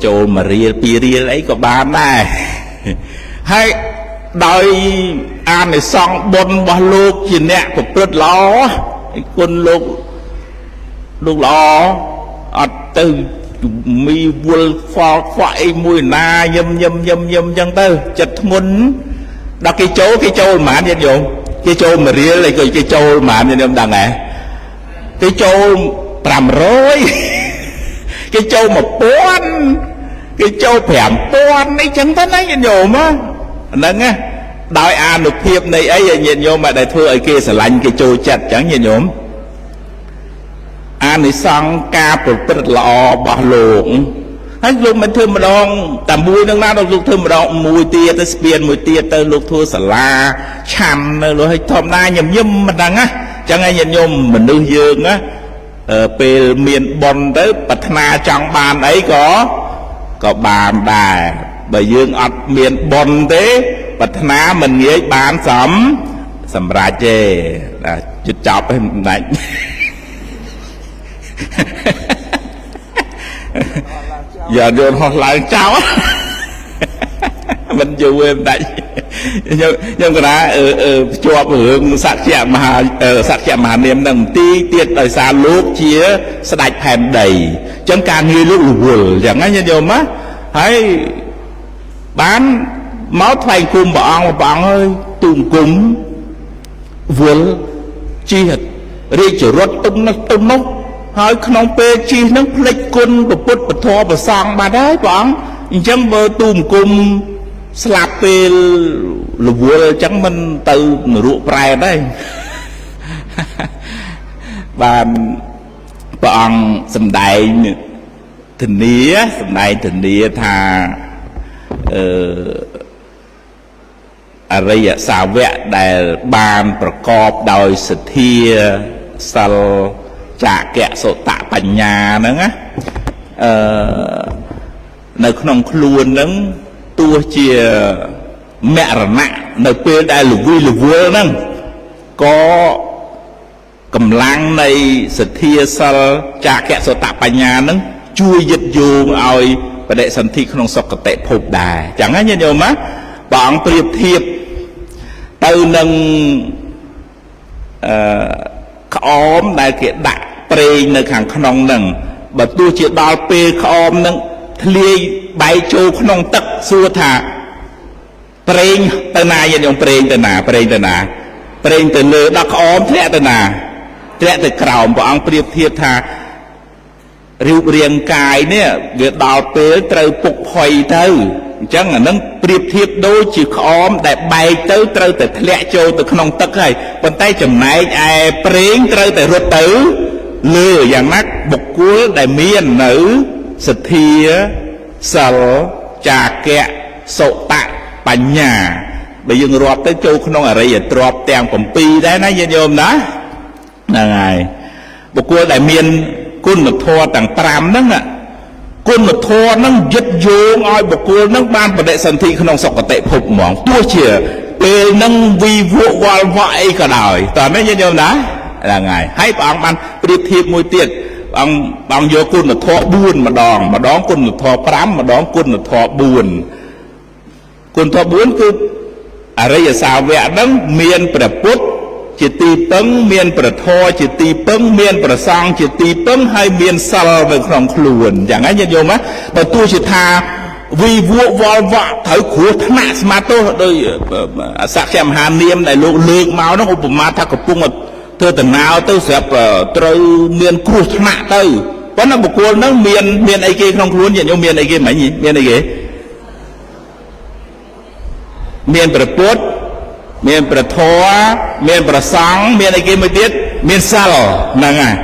ចូល1រៀល2រៀលអីក៏បានដែរហើយដោយអានិសង្សបុណ្យរបស់លោកជាអ្នកប្រព្រឹត្តល្អគុណលោកលោកល្អអត់ទៅមីវល់ហ្វល់ខ្វក់អីមួយណាញឹមញឹមញឹមញឹមចឹងទៅចិត្តធ្ងន់ដល់គេចូលគេចូលប៉ុន្មានញាតិញោមគេចូល1រៀលអីក៏គេចូលប៉ុន្មានញាតិញោមដឹងហ៎គេចូល500គេចូល1000គេចូល5000អីចឹងទៅណាញាតិញោមហ្នឹងណាដោយអានុភាពនៃអីញាតិញោមដែលធ្វើឲ្យគេស្រឡាញ់គេចូលចិត្តចឹងញាតិញោមអានិសង្សការប្រព្រឹត្តល្អរបស់លោកហើយលោកមិនធ្វើម្ដងតែមួយនឹងណាដល់លោកធ្វើម្ដងមួយទៀតទៅស្ពានមួយទៀតទៅលោកធ្វើសាលាឆាន់នៅលោកឲ្យធម្មតាញឹមញឹមមិនដឹងណាចឹងហើយញាតិញោមមនុស្សយើងណាពេលមានបុណ្យទៅប្រាថ្នាចង់បានអីក៏បានដែរបើយើងអត់មានបុណ្យទេប្រាថ្នាមិនងាយបានសម្រេចទេណាជិតចប់ហើយមិនដាច់យ៉ាយន្តហោះឡើងចោលមិនយូរទេមិនដាច់ខ្ញុំកណាភ្ជាប់រឿងសក្យមហាសក្យមហានាមនឹងទីទៀតដោយសារលោកជាស្ដេចផែនដីអញ្ចឹងការងារលោករវល់អញ្ចឹងណាញាតិញោមណាហើយបានមកថ្លែងគុំព្រះអង្គព្រះអង្គអើយទូង្គមវល់ជិះរាជរថទុំនោះទុំនោះហើយក្នុងពេលជិះនឹងភ្លេចគុណពុទ្ធពធប្រសង្ឃបាត់ហើយព្រះអង្គអញ្ចឹងបើទូង្គមស្លាប់ពេលរវល់អញ្ចឹងមិនទៅនរកប្រែតទេបានព្រះអង្គសម្ដែងធានាសម្ដែងធានាថាអរិយសាវកដែលបានប្រកបដោយសទ្ធាសិលចាគៈសុតបញ្ញាហ្នឹងណានៅក្នុងខ្លួនហ្នឹងទោះជាមរណៈនៅពេលដែលលវីលវល់ហ្នឹងក៏កម្លាំងនៃសទ្ធាសិលចាគៈសុតបញ្ញាហ្នឹងជួយយឹតយោងឲ្យបដិសន្ធិក្នុងសុគតិភពដែរចឹងណាញាតិញោមណាព្រះអង្គប្រៀបធៀបទៅនឹងក្អមដែលគេដាក់ប្រេងនៅខាងក្នុងហ្នឹងបើទោះជាដល់ពេលក្អមហ្នឹងធ្លាយបែកចូលក្នុងទឹកសួរថាប្រេងទៅណាញាតិញោមប្រេងទៅណាប្រេងទៅណាប្រេងទៅលើដល់ក្អមធ្លាក់ទៅណាធ្លាក់ទៅក្រោមព្រះអង្គប្រៀបធៀបថារូបរាងកាយនេះវាដល់ពេលត្រូវពុកផុយទៅអញ្ចឹងអានឹងប្រៀបធៀបដូចជាក្អមដែលបែកទៅត្រូវតែធ្លាក់ចូលទៅក្នុងទឹកហើយប៉ុន្តែចំណែកឯប្រេងត្រូវតែរត់ទៅលើយ៉ាងណាបុគ្គលដែលមាននៅសទ្ធាសិលចាគៈសុតបញ្ញាបើយើងរាប់ទៅចូលក្នុងអរិយទ្រព្យទាំង7ដែរណាញាតិញោមណាហ្នឹងហើយបុគ្គលដែលមានគុណធម៌ទាំង5ហ្នឹងគុណធម៌ហ្នឹងយឹតយោងឲ្យបុគ្គលហ្នឹងបានបដិសន្ធិក្នុងសុគតិភពហ្មងទោះជាពេលហ្នឹងវិវក់វល់វក់អីក៏ដោយតើមែនញាតិញោមណាហ្នឹងហើយហើយព្រះអង្គបានប្រៀបធៀបមួយទៀត អង្គអង្គយកគុណធម៌4ម្ដងម្ដងគុណធម៌5ម្ដងគុណធម៌4គុណធម៌4គឺអរិយសាវកហ្នឹងមានព្រះពុទ្ធជាទីពឹងមានព្រះធម៌ជាទីពឹងមានព្រះសង្ឃជាទីពឹងហើយមានសិលនៅក្នុងខ្លួនយ៉ាងហ្នឹងញាតិញោមណាបើទោះជាថាវីវក់វល់វក់ត្រូវគ្រោះថ្នាក់ស្មាទោសដោយអសក្យមហានាមដែលលោកលើកមកនោះឧបមាថាកំពុងធ្វើដំណើរទៅស្រាប់ត្រូវមានគ្រោះថ្នាក់ទៅប៉ុន្តែបុគ្គលហ្នឹងមានអីគេក្នុងខ្លួនញាតិញោមមានអីគេមិញមានអីគេមានព្រះពុទ្ធមានព្រះធម៌មានព្រះសង្ឃមានអីគេមួយទៀតមានសិលហ្នឹងហើយ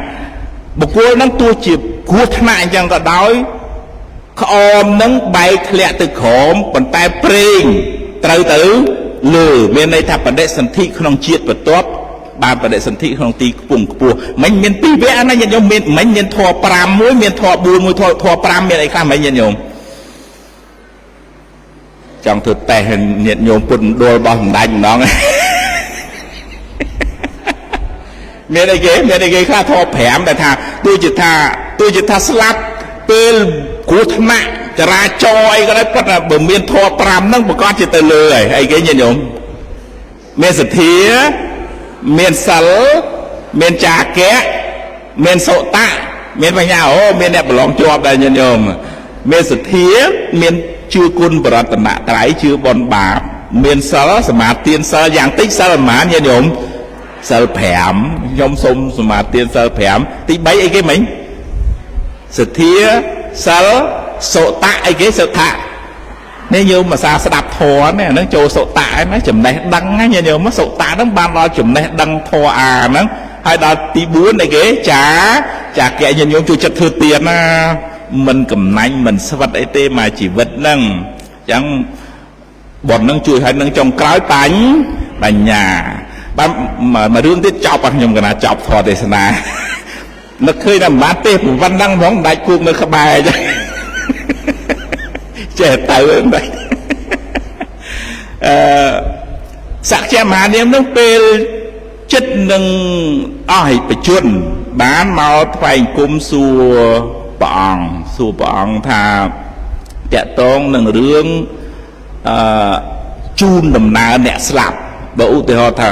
បុគ្គលហ្នឹងទោះជាគ្រោះថ្នាក់អញ្ចឹងក៏ដោយក្អមនឹងបែកធ្លាក់ទៅក្រោមប៉ុន្តែប្រេងត្រូវទៅលើមានន័យថាបដិសន្ធិក្នុងជាតិបន្ទាប់បានបដិសន្ធិក្នុងទីខ្ពង់ខ្ពស់មិញមានពីរវគ្គណាញាតិញោមមានមិញមានធម៌5មួយមានធម៌4មួយធម៌5មានអីខ្លះមិញញាតិញោមចង់ធ្វើតេស្តញាតិញោមពុតដួលរបស់សម្ដេចម្ដងមានអីគេមានអីគេខ្លះធម៌5ដែលថាទោះជាថាស្លាប់ពេលគ្រោះថ្នាក់ចរាចរណ៍អីក៏ដោយប៉ុន្តែបើមានធម៌5ហ្នឹងប្រកាសជាទៅលើហើយអីគេញាតិញោមមានសទ្ធាមានសិលមានចាគៈមានសុតៈមានបញ្ញាអូមានអ្នកប្រឡងជាប់ដែរញាតិញោមមានសទ្ធាមានជឿគុណបរតនត្រ័យជឿបុណ្យបាបមានសិលសមាទានសិលយ៉ាងតិចសិលប្រហែលញាតិញោមសិល5ខ្ញុំសូមសមាទានសិល5ទី3អីគេមិញសទ្ធាសិលសុតៈអីគេសុថៈនេះញោមភាសាស្ដាប់ធម៌នេះអាហ្នឹងចូលសុតៈហ្នឹងចំណេះដឹងណាញាតិញោមសុតៈហ្នឹងបានដល់ចំណេះដឹងធម៌អាហ្នឹងហើយដល់ទី4អីគេចាគៈញាតិញោមជួយចិត្តធ្វើទានណាមិនកំណាញ់មិនស្វិតអីទេមកជីវិតហ្នឹងអញ្ចឹងបុណ្យហ្នឹងជួយឲ្យនឹងចុងក្រោយបញ្ញាបាទមួយរឿងទៀតចប់ខ្ញុំកណាចប់ធម៌ទេសនានឹកឃើញតែមិនបានទេប៉ុណ្ណឹងហ្មងមិនដាច់គូកនៅក្បែរអញ្ចឹងចេះទៅមិនដាច់អឺសក្យមហានាមនឹងពេលចិត្តនឹងអស់ឲ្យបជនបានមកថ្វាយគុំសួរព្រះអង្គសួរព្រះអង្គថាតកតងនឹងរឿងអឺជូនដំណើរអ្នកស្លាប់បើឧទាហរណ៍ថា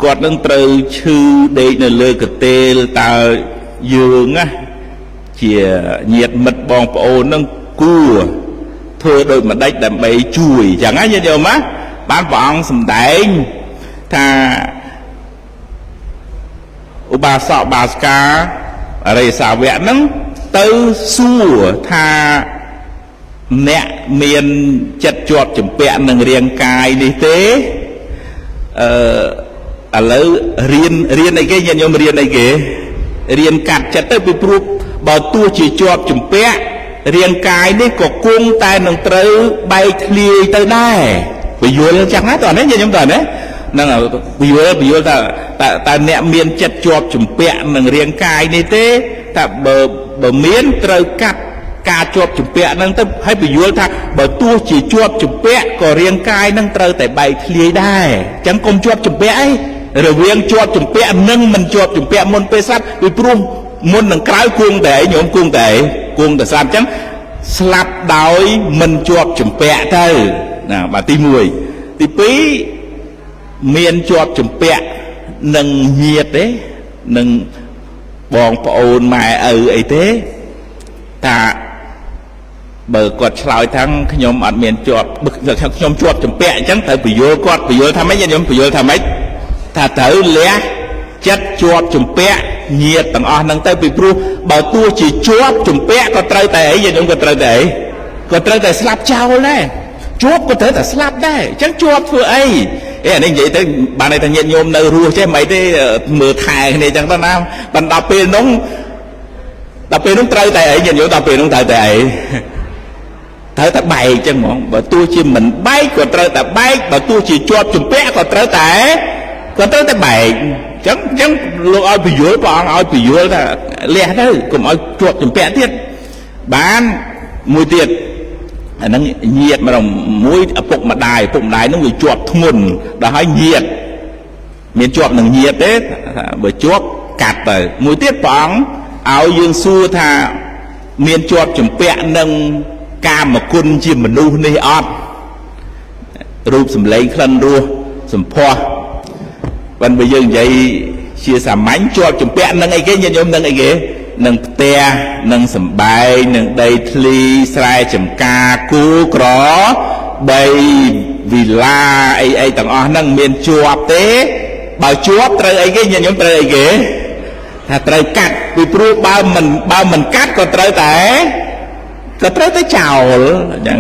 គាត់នឹងត្រូវឈឺដេកនៅលើកន្ទេលតើយើងណាជាញាតិមិត្តបងប្អូននឹងគួរធ្វើដូចម្ដេចដើម្បីជួយចឹងណាញាតិញោមណាបានព្រះអង្គសម្ដែងថាឧបាសកបាសិកាអរិយសាវកហ្នឹងទៅសួរថាអ្នកមានចិត្តជាប់ជំពាក់នឹងរាងកាយនេះទេអឺឥឡូវរៀនអីគេញាតិញោមរៀនអីគេរៀនកាត់ចិត្តទៅពីព្រោះបើទោះជាជាប់ជំពាក់រាងកាយនេះក៏គង់តែនឹងត្រូវបែកធ្លាយទៅដែរពយល់ចឹងណាតើនេះញាតិញោមតើនេះហ្នឹងពយល់ថាតើអ្នកមានចិត្តជាប់ជំពាក់នឹងរាងកាយនេះទេថាបើមានត្រូវកាត់ការជាប់ជំពាក់ហ្នឹងទៅហើយពយល់ថាបើទោះជាជាប់ជំពាក់ក៏រាងកាយហ្នឹងត្រូវតែបែកធ្លាយដែរអញ្ចឹងកុំជាប់ជំពាក់អីរវាងជាប់ជំពាក់និងមិនជាប់ជំពាក់មុនពេលស្លាប់ពីព្រោះមុននឹងក្រោយគង់តែអីញោមគង់តែអីគង់តែស្លាប់អញ្ចឹងស្លាប់ដោយមិនជាប់ជំពាក់ទៅណាបាទទី1ទី2មានជាប់ជំពាក់នឹងញាតិទេនឹងបងប្អូនម៉ែឪអីទេថាបើគាត់ឆ្លើយថាខ្ញុំអត់មានជាប់ខ្ញុំជាប់ជំពាក់អញ្ចឹងត្រូវពយល់គាត់ពយល់ថាម៉េចខ្ញុំពយល់ថាម៉េចថាត្រូវលះចិត្តជាប់ជំពាក់ញាតិទាំងអស់ហ្នឹងទៅពីព្រោះបើទោះជាជាប់ជំពាក់ក៏ត្រូវតែអីខ្ញុំក៏ត្រូវតែអីក៏ត្រូវតែស្លាប់ចោលដែរជាប់ក៏ត្រូវតែស្លាប់ដែរអញ្ចឹងជាប់ធ្វើអីអេអានេះនិយាយទៅបានន័យថាញាតិញោមនៅរស់ចេះមិនអីទេមើលថែគ្នាអញ្ចឹងទៅណាបណ្ដល់ពេលនោះដល់ពេលនោះត្រូវតែអីញាតិញោមដល់ពេលនោះត្រូវតែអីត្រូវតែបែកអញ្ចឹងហ្មងបើទោះជាមិនបែកក៏ត្រូវតែបែកបើទោះជាជាប់ជំពាក់ក៏ត្រូវតែបែកអញ្ចឹងលោកឲ្យពយល់ព្រះអង្គឲ្យពយល់ថាលះទៅកុំឲ្យជាប់ជំពាក់ទៀតបានមួយទៀតអាហ្នឹងញាតម្ដងមួយឪពុកម្ដាយហ្នឹងវាជាប់ធ្ងន់ដល់ហើយញាតមានជាប់នឹងញាតទេបើជាប់កាត់ទៅមួយទៀតព្រះអង្គ ឲ្យយើងសួរថាមានជាប់ជំពាក់នឹងកាមគុណជាមនុស្សនេះអត់រូបសម្លេងក្លិនរសសម្ផស្សបើបើយើងនិយាយជាសាមញ្ញជាប់ជំពាក់នឹងអីគេញាតិញោមនឹងអីគេនឹងផ្ទះនឹងសំបែងនឹងដីធ្លីស្រែចម្ការគូក្របីវិឡាអីអីទាំងអស់ហ្នឹងមានជាប់ទេបើជាប់ត្រូវអីគេញាតិញោមត្រូវអីគេថាត្រូវកាត់ពីព្រោះបើមិនកាត់ក៏ត្រូវតែចោលអញ្ចឹង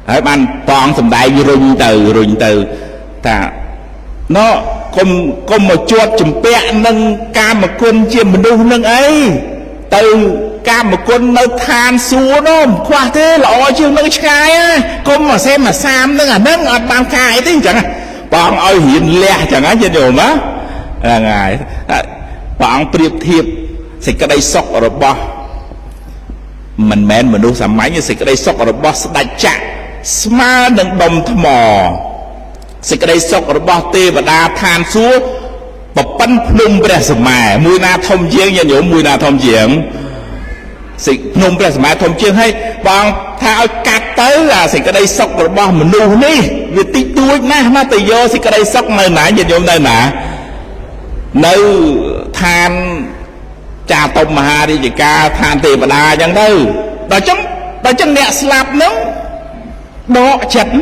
ហើយបានបងសំដែងរុញទៅរុញទៅថាណោកុំមកជាប់ជំពាក់នឹងកាមគុណជាមនុស្សនឹងអីទៅកាមគុណនៅឋានសួគ៌នោះមិនខ្វះទេល្អជាងនឹងឆ្ងាយកុំមកសេមកសាមនឹងអានឹងអត់បានការអីទេអញ្ចឹងបងឲ្យរៀនលះអញ្ចឹងញាតិញោមណាហ្នឹងហើយព្រះអង្គប្រៀបធៀបសេចក្តីសុខរបស់មិនមែនមនុស្សសាមញ្ញសេចក្តីសុខរបស់ស្ដេចចក្រស្មើនឹងដុំថ្មសេចក្តីសុខរបស់ទេវតាឋានសួគ៌ប្រប៉ិនភ្នំព្រះសមែមួយណាធំជាងញាតិញោមមួយណាធំជាងសេចភ្នំព្រះសមែធំជាងហើយបងថាឲ្យកាត់ទៅអាសេចក្តីសុខរបស់មនុស្សនេះវាតិចតួចណាស់ណាទៅយកសេចក្តីសុខនៅណាញាតិញោមនៅណានៅឋានចាតុមហារាជការឋានទេវតាអញ្ចឹងទៅដល់ចឹងអ្នកស្លាប់ហ្នឹងដកចិត្ត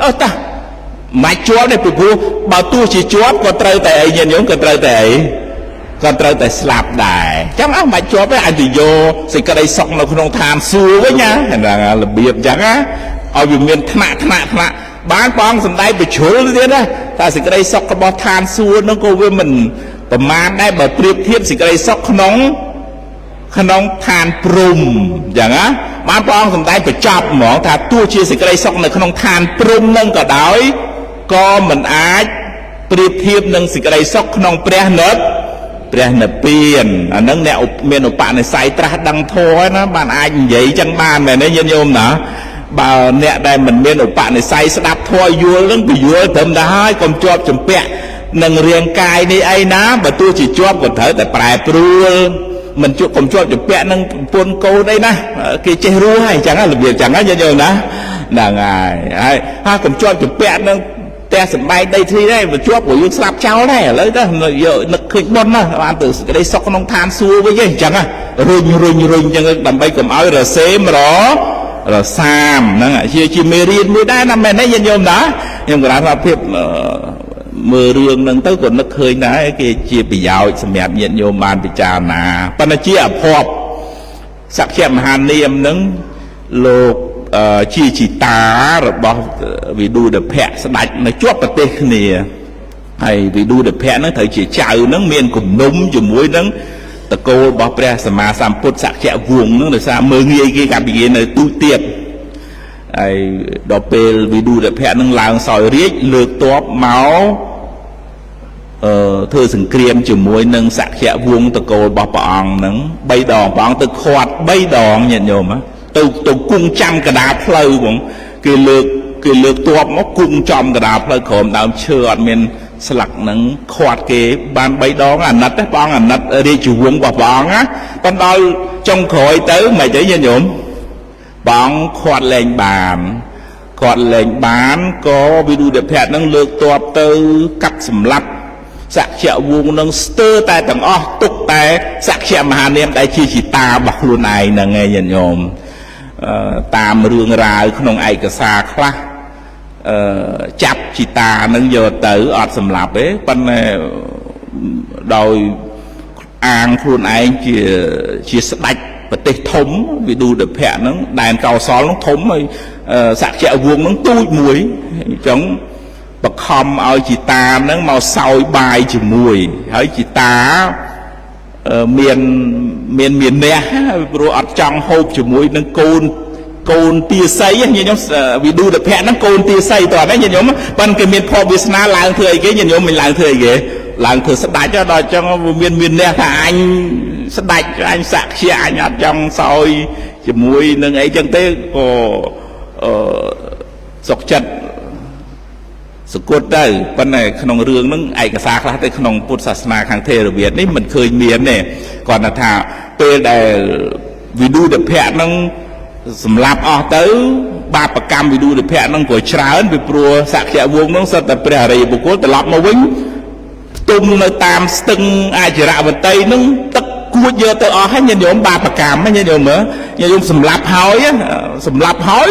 អឺតោះមិនជាប់ទេពីព្រោះបើទោះជាជាប់ក៏ត្រូវតែអីញាតិញោមក៏ត្រូវតែអីក៏ត្រូវតែស្លាប់ដែរចឹងអស់មិនជាប់ទេអញទៅយកសេចក្តីសុខនៅក្នុងឋានសួគ៌វិញណាហ្នឹងរបៀបចឹងណាឲ្យវាមានថ្នាក់ថ្នាក់ថ្នាក់បានបងសំដែងបញ្ជ្រុលទៀតណាថាសេចក្តីសុខរបស់ឋានសួគ៌ហ្នឹងក៏វាមិនប្រមាណដែរបើប្រៀបធៀបសេចក្តីសុខក្នុងឋានព្រំចឹងណាបានព្រះអង្គសំដែងបញ្ចប់ហ្មងថាទោះជាសេចក្តីសុខនៅក្នុងឋានព្រំនឹងក៏ដោយក៏មិនអាចប្រៀបធៀបនឹងសេចក្តីសុខក្នុងព្រះនិព្វានអានឹងអ្នកមានឧបនិស្ស័យត្រាស់ដឹងធម៌ណាបានអាចនិយាយចឹងបានមែនទេញាតិញោមណាបើអ្នកដែលមិនមានឧបនិស្ស័យស្ដាប់ធម៌យល់នឹងពយល់ត្រឹមតែហើយកុំជាប់ជំពាក់នឹងរាងកាយនេះអីណាបើទោះជាជាប់ក៏ត្រូវតែប្រែប្រួលមិនជួបកុំជាប់ជំពាក់នឹងប្រពន្ធកូនអីណាគេចេះរស់ហើយចឹងរបៀបចឹងណាញាតិញោមណាហ្នឹងហើយហើយហើយកុំជាប់ជំពាក់នឹងផ្ទះសម្បែងដីធ្លីដែរបើជាប់ព្រោះយើងស្លាប់ចោលដែរឥឡូវទៅយកនឹកឃើញបុណ្យណាបានទៅសេចក្តីសុខក្នុងឋានសួគ៌វិញអញ្ចឹងរុញរុញរុញអញ្ចឹងដើម្បីកុំឲ្យរសេមររសាមហ្នឹងជាមេរៀនមួយដែរណាមែនទេញាតិញោមណាខ្ញុំក៏ថាភាពមើលរឿងហ្នឹងទៅក៏នឹកឃើញដែរគេជាប្រយោជន៍សម្រាប់ញាតិញោមបានពិចារណាប៉ុន្តែជាអភ័ព្វសក្យមហានាមហ្នឹងលោកជាជីតារបស់វិឌូដភៈស្ដេចនៅជាប់ប្រទេសគ្នាហើយវិឌូដភៈហ្នឹងត្រូវជាចៅហ្នឹងមានគំនុំជាមួយនឹងតកូលរបស់ព្រះសម្មាសម្ពុទ្ធសក្យវង្សហ្នឹងដោយសារមើលងាយគេកាលពីគេនៅទូចទៀតហើយដល់ពេលវិឌូដភៈហ្នឹងឡើងសោយរាជលើកទ័ពមកធ្វើសង្គ្រាមជាមួយនឹងសក្យវង្សតកូលរបស់ព្រះអង្គហ្នឹង3ដងព្រះអង្គទៅខាត់3ដងញាតិញោមទៅគង់ចាំកដាផ្លូវហ្មងគេលើកទ័ពមកគង់ចំកដាផ្លូវក្រោមដើមឈើអត់មានស្លឹកហ្នឹងខាត់គេបាន3ដងអាណិតព្រះអង្គអាណិតរាជវង្សរបស់ព្រះអង្គណាប៉ុន្តែដល់ចុងក្រោយទៅមិនទេញាតិញោមព្រះអង្គខាត់លែងបានគាត់លែងបានក៏វិឌូដភៈហ្នឹងលើកទ័ពទៅកាត់សម្លាប់សក្យវង្សនឹងស្ទើរតែទាំងអស់ទុកតែសក្យមហានាមដែលជាជីតារបស់ខ្លួនឯងហ្នឹងឯងញាតិញោមតាមរឿងរ៉ាវក្នុងឯកសារខ្លះចាប់ជីតានឹងយកទៅអត់សម្លាប់ទេប៉ុន្តែដោយអាងខ្លួនឯងជាស្ដេចប្រទេសធំវិឌូដភៈហ្នឹងដែនកោសលហ្នឹងធំហើយសក្យវង្សហ្នឹងទូចមួយអញ្ចឹងបខំឲ្យជីតាហ្នឹងមកសោយបាយជាមួយហើយជីតាមានអ្នកព្រោះអត់ចង់ហូបជាមួយនឹងកូនទាសីញាតិញោមវិឌូដភៈហ្នឹងកូនទាសីតើណាញាតិញោមប៉ុន្តែគេមានភពវាសនាឡើងធ្វើអីគេញាតិញោមមិនឡើងធ្វើអីគេឡើងធ្វើស្ដេចដល់អញ្ចឹងមានអ្នកថាអញស្ដេចអញសក្យអញអត់ចង់សោយជាមួយនឹងអីចឹងទេក៏សុខចិត្ត សគត់ទៅប៉ុន្តែក្នុងរឿងហ្នឹងឯកសារខ្លះទៅក្នុងពុទ្ធសាសនាខាងថេរវាទនេះមិនឃើញមានទេគាត់ថាពេលដែលវិឌុដភៈហ្នឹងសម្លាប់អស់ទៅបាបកម្មវិឌុដភៈហ្នឹងក៏ច្រើនពីព្រោះសក្យវង្សហ្នឹងសុទ្ធតែព្រះអរិយបុគ្គលត្រឡប់មកវិញផ្ទុំនៅតាមស្ទឹងអចរវតីហ្នឹងទឹកគួចយកទៅអស់ហើយញាតិញោមបាបកម្មញាតិញោមមើលញាតិញោមសម្លាប់ហើយសម្លាប់ហើយ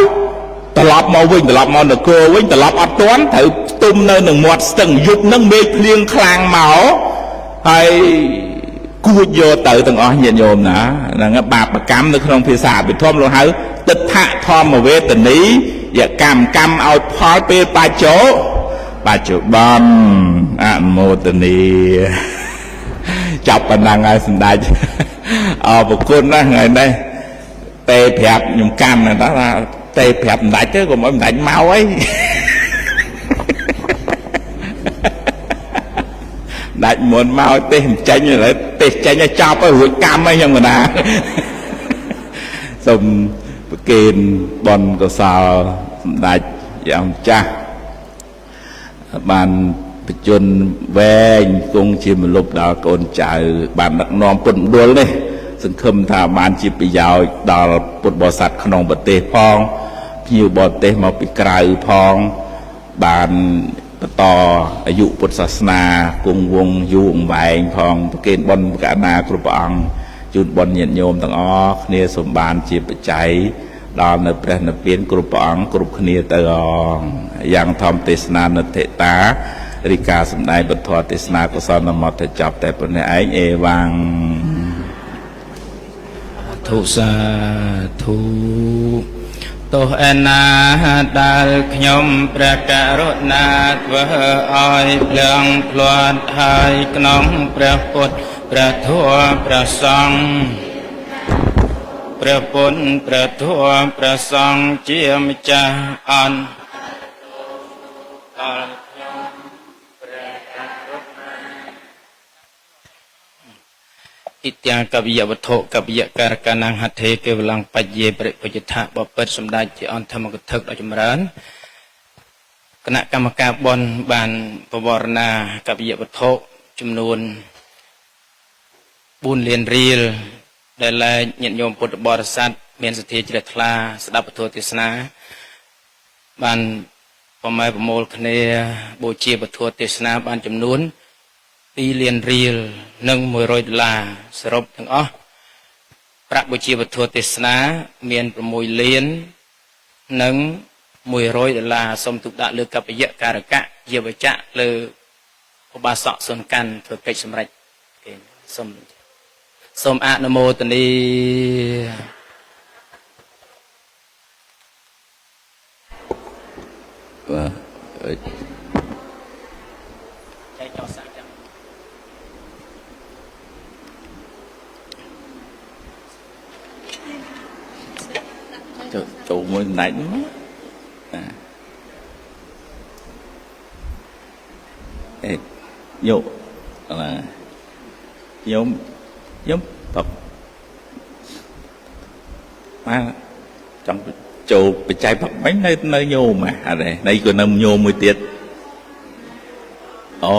ត្រឡប់មកវិញត្រឡប់មកនគរវិញត្រឡប់អត់ទាន់ត្រូវផ្ទុំនៅនឹងមាត់ស្ទឹងយប់ហ្នឹងមេឃភ្លៀងខ្លាំងមកហើយគួចយកទៅទាំងអស់ញាតិញោមណាហ្នឹងបាបកម្មនៅក្នុងភាសាអភិធម្មលោកហៅទិដ្ឋធម្មវេទនីយកម្មកម្មឲ្យផលពេលបច្ចុប្បន្នអនុមោទនីចាប់ប៉ុណ្ណឹងហើយសម្ដេចអរគុណណាស់ថ្ងៃនេះទេប្រាប់ខ្ញុំកាន់ណាថាទេប្រាប់សម្ដេចទៅកុំឲ្យសម្ដេចមកអីដាច់មុនមកទេសមិនចេញឥឡូវទេសចេញឲ្យចប់ឲ្យរួចកម្មអីខ្ញុំកណាសូមប្រគេនបុណ្យកុសលសម្ដេចយ៉ាងចាស់បានបញ្ជនវែងគង់ជាមលុបដល់កូនចៅបានដឹកនាំពុទ្ធមណ្ឌលនេះសង្ឃឹមថាបានជាប្រយោជន៍ដល់ពុទ្ធបរិស័ទក្នុងប្រទេសផងភ្ញៀវបរទេសមកពីក្រៅផងបានបន្តអាយុពុទ្ធសាសនាគង់វង្សយូរអង្វែងផងប្រគេនបុណ្យកណាគ្រប់ព្រះអង្គជូនបុណ្យញាតិញោមទាំងអស់គ្នាសូមបានជាបច្ច័យដល់នៅព្រះនិព្វានគ្រប់ព្រះអង្គគ្រប់គ្នាទៅអងយ៉ាងធម្មទេសនានធិតារិកាសម្ដែងពធទេសនាកុសលនមតចប់តែប៉ុណ្ណេះឯងអេវ៉ាំងធុសាធុទោះឯណាដែលខ្ញុំព្រះករុណាធ្វើឲ្យភ្លៀងភ្លាត់ហើយក្នុងព្រះពុទ្ធព្រះធម៌ព្រះសង្ឃព្រះពុទ្ធព្រះធម៌ព្រះសង្ឃជាម្ចាស់អន្តដល់ខ្ញុំព្រះករុណាឥត្យាកវិយវត្ថុកវិយការកានហត្ថេកេវលੰបច្ចេបរិពុជថៈបពិតសម្ដេចជាអង្គធម្មកថឹកដ៏ចម្រើនគណៈកម្មការបុណ្យបានពវរណាកវិយវត្ថុចំនួន4លានរៀលដែលលែកញាតិញោមពុទ្ធបរិស័ទមានសទ្ធាជ្រះថ្លាស្ដាប់ពធទេសនាបានប្រម៉ែប្រមូលគ្នាបូជាពធទេសនាបានចំនួន2លានរៀលនិង100ដុល្លារសរុបទាំងអស់ប្រាក់បូជាពធទេសនាមាន6លាននិង100ដុល្លារសូមទុកដាក់លើកបយៈការកៈយាវចៈលើឧបាសកសុនកាន់ធ្វើកិច្ចសម្រេចគេសូមអនុមោទនីបាទចែកចោសាចាំចូលមួយសម្ដេចណាអេញោណាញោមញោមបមកចង់ចូលបច្ច័យផឹកមិញនៅញោមអត់ទេនេះក៏នៅញោមមួយទៀតអូ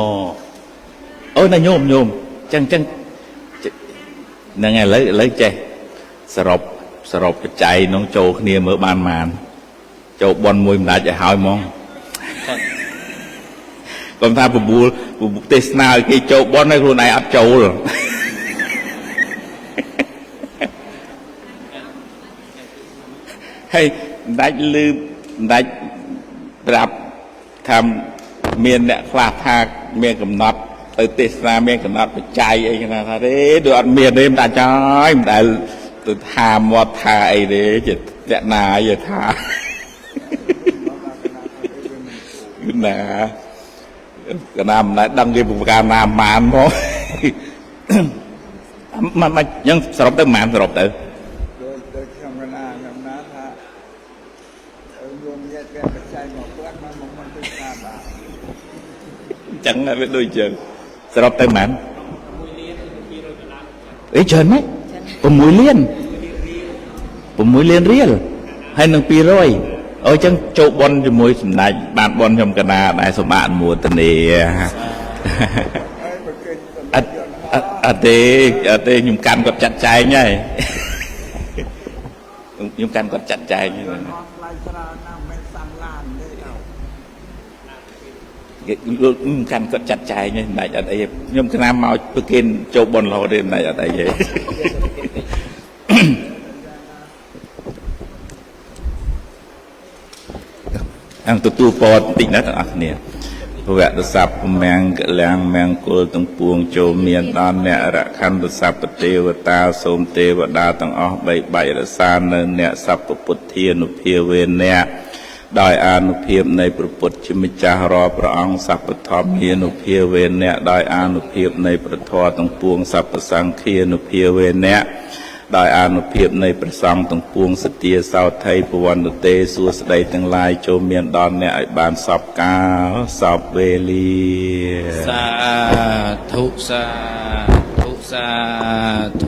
អូនៅញោមញោមចឹងចឹងហ្នឹងហើយឥឡូវចេះសរុបបច្ច័យនោះចូលគ្នាមើលបានប៉ុន្មានចូលបនមួយម្ដាច់ឲ្យហើយហ្មងកុំថាបបួលទេសនាឲ្យគេចូលបនឲ្យខ្លួនឯងអត់ចូលហើយម្ដាច់លឺម្ដាច់ប្រាប់ថាមានអ្នកខ្លះថាមានកំណត់ទៅទេសនាមានកំណត់បច្ច័យអីគេថាទេដូចអត់មានទេម្ដាច់ហើយមិនដែលទៅថាមាត់ថាអីទេជាអ្នកណាយថាគឺណាកណាមិនដែលដឹងគេប្រការណាម៉ានមកមកយើងសរុបទៅម៉ានសរុបទៅដូចខ្ញុំកណាខ្ញុំណាថារួមញាតិគេបច្ច័យមកព្រឹកមកមិនទៅណាបាទអញ្ចឹងវាដូចចឹងសរុបទៅម៉ាន6លាន200ដុល្លារអីច្រើនណាស់6លាន6លានរៀលហើយនឹង200 អូអញ្ចឹងចូលបនជាមួយសម្ដេចបានបនខ្ញុំកណាដែរសូមអនុមោទនា ហើយបើគេសម្ អត់ ដេចយន្តហោះ អត់អត់ទេអត់ទេខ្ញុំកាន់គាត់ចាត់ចែងហើយខ្ញុំកាន់គាត់ចាត់ចែងហើយ យន្តហោះថ្លៃច្រើនណាស់មិនសាំងឡានទេដល់ គេលោកខ្ញុំកាន់គាត់ចាត់ចែងហើយសម្ដេចអត់អីទេខ្ញុំកណាមកប្រគេនចូលបនរហូតទេសម្ដេចអត់អីទេ អង្គទទួលពរបន្តិចណាទាំងអស់គ្នាភវៈទស័ព្ទមង្គលាំងមង្គលទាំងពួងចូលមានដល់អ្នករខណ្ឌសព្ពទេវតាសូមទេវតាទាំងអស់បីបាច់រក្សានៅអ្នកសព្ពពុទ្ធានុភាវេណៈដោយអានុភាពនៃព្រះពុទ្ធជាម្ចាស់រាល់ព្រះអង្គសព្ពធម្មានុភាវេណៈដោយអានុភាពនៃព្រះធម៌ទាំងពួងសព្ពសង្ឃានុភាវេណៈ ដោយអានុភាពនៃព្រះសង្ឃទាំងពួងសទាសោថីពវន្តទេសួស្តីទាំងឡាយចូលមានដល់អ្នកឲ្យបានសពកាលសពវេលា សាធុសាធុសាធុ។